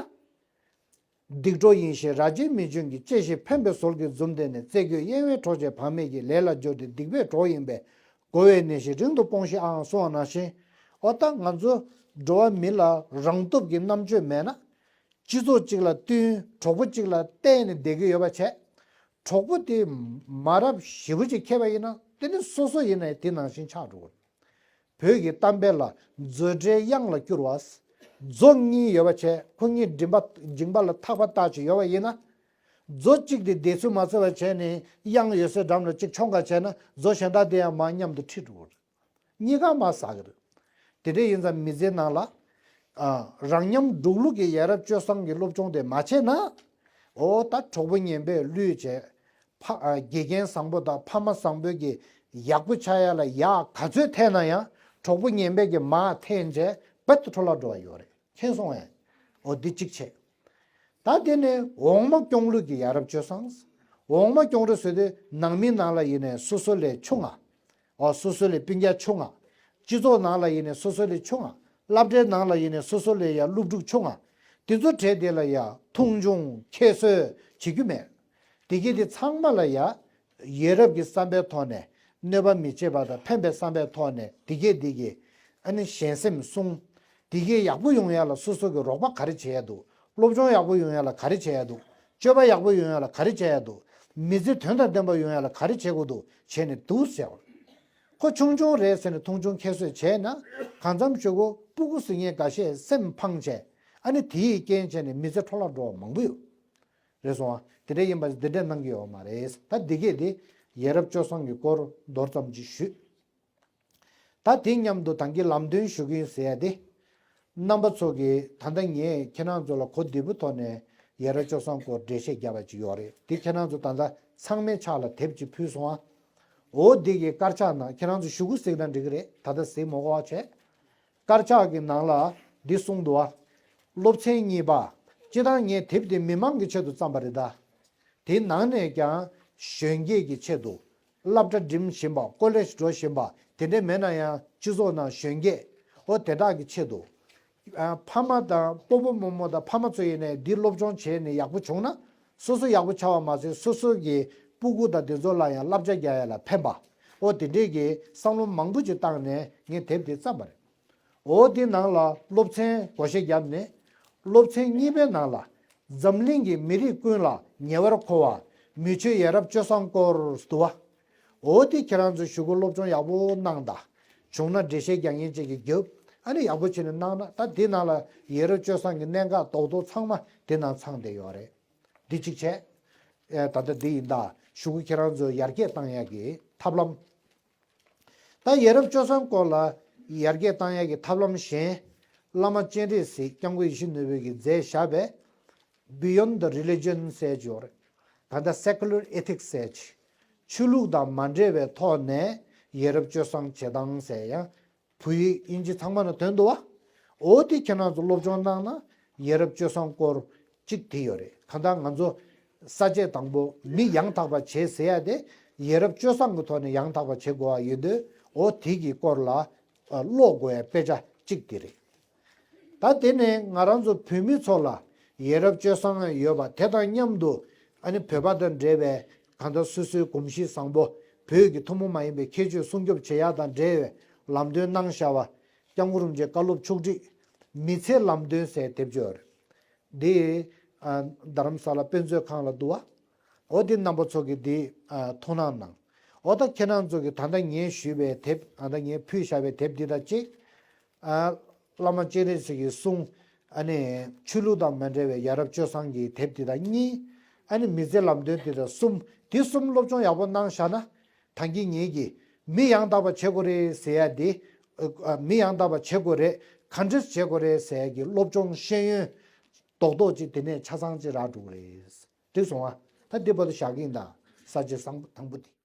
སྡིག་གྲོགས་ཡིན་ཞེས་ར་སྤྱོད་མི་འཇོན་གྱི། གཅེས་ཤིང་ཕན་པའི་ཟོལ་གྱིས་འཛུམ་བསྟན་ནས། རྩེ་རྒྱུས་གཡེང་བས་གྲོགས་བྱས་བག་མེད་ཀྱི། ལས་ལ་སྦྱོར་ཏེ་སྡིག་པའི་གྲོགས་ཡིན་པས། རྒོལ་བས་ནད་གཞི་རིང་དུ་སྤོང་ཞིག་ཨང་གསུངས་པ་ནང་བཞིན། འོ་ད་ང་ཚོ་འགྲོ་བ་མི་ལ་རང་སྟོབས་ཀྱི་རྣམ་དཔྱོད་མེད་ན། སྤྱི་ཚོགས་གཅིག་ལ་བསྟུན། གྲོགས་པོ་གཅིག་ལ་བརྟེན་ནས་བསྡད་ཀྱི་ཡོད་པ་བྱས། གྲོགས་པོ་དེ་མ་རབས་ཞེ་པོ་ཅིག་ཁེལ་བ་ཡིན་ན། དེ་ནི་སོ་སོ་ཡིན་ནའི་དེ་ནང་བཞིན་ཆགས་འགྲོ་གི་རེད། བོད་ཀྱི་གཏམ་དཔེ་ལ། མཛོ་འདྲེ་གཡང་ལ་སྐྱུར་བ། མཛོ་གཉིས་ཡོད་པ་བྱས། ཁོ་གཉིས་མགྲིན་པ། མཇིང་པ་ལ་ཐག་པ་བཏགས་བྱས་ཡོད་པ་ཡིན་ན། མཛོ་གཅིག་དེ་བདེ་ཚོད་མ་ཚོར་བ་བྱས་ནས། གཡང་ཡོད་སའི་འགྲམ་ལ་གཅིག་མཆོང་ག་བྱས་ན། མཛོ་གཞན་དག་དེ་ཡང་མར་མཉམ་དུ་ཁྲིད་འགྲོ་གི་རེད། གཉིས་ཀ་མར་ཟག་གི་རེད། དེ་འདྲ་ཡིན་ཙང་མི་ཚེའི་ནང་ལ། ཨ། རང་ཉམས་སྒྲོག་ལུགས་ཀྱི་ཡ་རབས་སྤྱོད་བཟང་གི་སློབ་སྦྱོང་དེ་མ་བྱས་ན། འོ་ད་གྲོགས་པོ་ངན་པས་བསླུས་བྱས། ཕ། ཨ། དགེ་རྒན་བཟང་པོ་དང་ཕ་མ་བཟང་པོའི་གི་ཡག་པོ་ཆགས་ཡ་ལ་ཡག་ག་ཚོད་འཐེན་ན་ཡང་། གྲོགས་པོ་ངན་པས་གི་མར་འཐེན་བྱས་རྦད་དེ་འཕྲོ་བརླག་འགྲོ་བ་ཡོད་རེད། མཁྱེན་སོང་ངས། འོ་འདི་གཅིག་བྱས། ད་དེ་ནས་འོག་མ་སྐྱོང་ལུགས་ཀྱི་ཡ་རབས་སྤྱོད་བཟང་། འོག་མ་སྐྱོང་རེད་ཟེར་དུས་ནང་མི་ནང་ལ་ཡིན་ནའི་སོ་སོ་ལས་ཆུང་ང་། འོ་སོ་སོ་ལས་སྤུན་ཀྱག་ཆུང་ང་། སྤྱི་ཚོགས་ནང་ལ་ཡིན་ནའི་སོ་སོ་ལས་ཆུང་ང་། སློབ་གྲྭའི་ནང་ལ་ཡིན་ནའི་སོ་སོ་ལས་ཡ་སློབ་ཕྲུག་ཆུང་ང་། དེ་ཚོ་གྲས་དེ་ལ་ཡ་མཐོང་ཆུང་ཁྱད་གསོད་བྱེད་རྒྱུ་མེད། དེ་གས་དེ་ཚང་མ་ལ་ཡ། ཡ་རབས་ཀྱི་བསམ་པའི་ཐོག་ནས། གནོད་པ་མི་བྱེད་པ་དང་ཕན་པའི་བསམ་པའི་ཐོག་ནས། དེ་གས་དེ་གས། ཨ་ནི་གཞན་སེམས་བསྲུང་། དེ་གས་ཡག་པོ་ཡོང་ཡ་ལ་སོ་སོ་གི་རོགས་པ་ག་རེ་བྱེད་ཡ་འདུག་སློབ་སྦྱོང་ཡག་པོ་ཡོང་ཡ་ལ་ག་རེ་བྱེད་ཡ་འདུག་སྤྱོད་པ་ཡག་པོ་ཡོང་ཡ་ལ་ག་རེ་བྱེད་ཡ་འདུག་མི་ཚེ་དོན་དང་ལྡན་པ་ཡོང་ཡ་ལ་ག་རེ་བྱེད་དགོས་འདུག་བྱས་ནས་འདུག་ཟེར་བ། ཁོ་ཆུང་ཆུང་རེད་ཟེར་ནས་མཐོང་ཆུང་ཁྱད་གསོད་བྱས་ན། གང་འཚམ་ཞུ་གོ་སྤུ་གུ་ཟེར་མཁན་འགའ་ཤས་སེམས་ཕངས་བྱས། ཨ་ནི་དེའི་རྐྱེན་བྱས་ནས་མི་ཚེ་འཕྲོ་བརླག་འགྲོ་བ་མང་པོ་ཡོད། རེད་སོང་ཨ། དེ་འདྲ་ཡིན་པ་འདི་འདྲ་གནང་གི་ཡོད་མ་རེད། ད་འདི་གས་དེ་ཡ་རབས་སྤྱོད་བཟང་གི་སྐོར་མདོར་ཙམ་ཅིག་ཞུས། ད་དེ་མཉམ་དུ་ད་གིན་ལམ་སྟོན་ཞུ་གི་ཡིན་ཟེར་ཡ་དེ། རྣམ་པ་ཚོ་གིས་ད་ལྟ་ངས་ཁྱེད་རང་ཚོ་ལ་གོ་བདེ་པོ་ཐོག་ནས་ཡ་རབས་སྤྱོད་བཟང་སྐོར་འགྲེལ་བཤད་བརྒྱབ་པ་ཅིག་ཡོད་རེད། དེ་ཁྱེད་རང་ཚོ་ད་ལྟ་ཚང་མའི་ཕྱག་ལ་དེབ་ཅིག་ཕུལ་སོང་ཨ། འོ་འདི་གི་དཀར་ཆག་ནང་ཁྱེད་རང་ཚོ་གཞུག་གུ་གཟིགས་ན་འགྲིག་གི་རེད། ད་ལྟ་གཟིགས་མ་དགོས་པ་བྱས། དཀར་ཆག་གི་ནང་ལ་འདི་གསུངས་འདུག་བ། སློབ་ཚན་གཉིས་པ། སྤྱིར་བཏང་ངས་དེབ་འདི་མི་མང་གི་ཆེད་དུ་བརྩམས་པ་རེད་ད། དེའི་ནང་ནས་ཀྱང་གཞོན་སྐྱེས་ཀྱི་ཆེད་དུ། སློབ་གྲྭ་འགྲིམ་བཞིན་པ། ཀོ་ལེཇ་འགྲོ་བཞིན་པ། དེ་འདྲ་མེད་ན་ཡང་སྤྱི་ཚོགས་ནང་གཞོན་སྐྱེས། འོ་དེ་དག་གི་ཆེད་དུ། ཨ། ཕ་མ་དང་སྤོ་བོ་རྨོ་མོ་དང་ཕ་མ་ཚོ་ཡིན་ནའི་འདི་སློབ་སྦྱོང་བྱས་ནས་ཡག་པོ་བྱུང་ན། སོ་སོ་ཡག་པོ་ཆགས་པ་མ་ཟད། སོ་སོ་གི་སྤུ་གུ་དང་དེ་ཚོ་ལ་ཡང་བསླབ་བྱ་རྒྱག་ཡ་ལ་ཕན་པ། འོ་དེ་འདྲས་ཀྱི་བསམ་བློ་མང་པོ་ཅིག་བཏང་ནས་ངས་དེབ་དེ་བརྩམས་པ་རེད། འོ་དེ་ནང་ལ་སློབ་ཚན་བགོ་བཤའ་བརྒྱབ་ནས། སློབ་ཚན་གཉིས་པའི་ནང་ལ་འཛམ་གླིང་གི་མི་རིགས་ཀུན་ལ་ཉེ་བར་མཁོ་བ་མི་ཆོས་ཡ་རབས་སྤྱོད་བཟང་སྐོར་འདུག་བ། འོ་དེ་ཁྱེད་རང་ཚོ་གཞུག་གུ་སློབ་སྦྱོང་ཡག་པོ་གནང་དང་། བྱུང་ན་འགྲེལ་བཤད་རྒྱག་མཁན་ཅིག་གིས་རྒྱབ། ཨ་ནི་ཡག་པོ་བྱས་ནས་གནང་ན། ད་དེ་ནང་ལ་ཡ་རབས་སྤྱོད་བཟང་གི་གནད་འགག་རྡོག་རྡོག་ཚང་མ་དེ་ནང་ཚང་བསྡད་ཡོད་རེད། འདི་གཅིག་བྱས། ཨེ། ད་ལྟ་འདི་ཡིན་ད། གཞུག་གུ་ཁྱེད་རང་ཚོ་ཡར་རྒྱས་བཏང་ཡག་གི་ཐབས་ལམ། ད་ཡ་རབས་སྤྱོད་བཟང་སྐོར་ལ་ཡར་རྒྱས་བཏང་ཡག་གི་ཐབས་ལམ་གཞན། བླ་མ་སྤྱན་རས་གཟིགས་སྐྱབས་མགོན་ཡིད་བཞིན་ནོར་བུ་གིས་མཛད་བཞག་པའི་Beyond the Religion ཟེར་ཅིག་ཡོད་རེད། ད་ལྟ་Secular Ethics ཟེར་ཅིག་ཆོས་ལུགས་དང་མ་འབྲེལ་བའི་ཐོག་ནས་ཡ་རབས་སྤྱོད་བཟང་བྱེད་སྟངས་ཟེར་ཡང་། བོད་ཡིག་དབྱིན་ཇི་ཚང་མ་ན་ཐོན་འདུག་བ། འོ་དེ་ཁྱེད་རང་ཚོ་སློབ་སྦྱོང་གནང་ན་ཡ་རབས་སྤྱོད་བཟང་སྐོར་གཅིག་དེ་ཡོད་རེད། གང་ལྟར་ང་ཚོ་ས་བཅད་དང་པོ་མི་ཡང་དག་པ་བྱེད་ཟེར་ཡ་དེ་ཡ་རབས་སྤྱོད་བཟང་གི་ཐོག་ནས་ཡང་དག་པ་བྱེད་དགོས་པ་ཡིན་དུས། འོ་དེ་གི་སྐོར་ལ་ཨ་ཀློག་དགོས་ཡ་དཔེ་ཆ་གཅིག་དེ་རེད། ད་དེ་ནས་ང་རང་ཚོ་བོད་མི་ཚོ་ལ་ཡ་རབས་སྤྱོད་བཟང་ཡོད་པ་དེ་དང་མཉམ་དུ། ཨ་ནི་བོད་པ་དང་འབྲེལ་བའི་གང་ལྟར་སོ་སོའི་གོམས་གཤིས་བཟང་པོ། བོད་ཀྱི་ཐུན་མོང་མ་ཡིན་པའི་ཁྱད་ཆོས་སྲུང་སྐྱོབ་བྱེད་ཡག་དང་འབྲེལ་བའི་ལམ་སྟོན་གནང་བཞག་པ། སྐྱབས་མགོན་རིན་པོ་ཆེའི་བཀའ་སློབ་ཕྱོགས་སྒྲིག་མི་ཚེའི་ལམ་སྟོན་ཟེར་དེབ་ཅིག་ཡོད་རེད། འདི་ཨ་རྡ་རམ་ས་ལ་དཔེ་མཛོད་ཁང་ལ་འདུག་བ། འོ་འདི་རྣམ་པ་ཚོ་གིས་འདི་ཨ་ཐུགས་སྣང་གནང་། འོ་ད་ཁྱེད་རང་ཚོ་གིས་ད་ལྟ་ངས་ཞུས་པའི་དེབ། ད་ལྟ་ངས་ཕུལ་བཞག་པའི་དེབ་འདི་དང་གཅིག་ཨ། བླ་མ་སྤྱན་རས་གཟིགས་ཀྱི་གསུང་། ཨ་ནི་ཆོས་ལུགས་དང་མ་འབྲེལ་བའི་ཡ་རབས་སྤྱོད་བཟང་གི་དེབ་འདི་དང་གཉིས། ཨ་ནི་མི་ཚེའི་ལམ་སྟོན་འདི་དང་གསུམ། འདི་གསུམ་སློབ་སྦྱོང་ཡག་པོ་གནང་བཞག་ན། ད་གིན་ངེད་ཀྱིས་མི་ཡང་དག་པ་བྱེད་དགོས་རེད་ཟེར་ཡ་འདི། ཨ། མི་ཡང་དག་པ་བྱེད་དགོས་རེད། ག་འདྲས་བྱེད་དགོས་རེད་ཟེར་ཡ་གི་སློབ་སྦྱོང་ཤེས་ཡོན་རྡོག་རྡོག་ཅིག་དེ་ནས་ཆ་ཚང་ཅིག་རག་འགྲོ་གི་རེད། འགྲིག་སོང་ཨ། ད་འདི་བར་དུ་བཞག་གི་ཡིན་ད། ས་བཅད་བཟང་པོ་དང་པོ་འདི།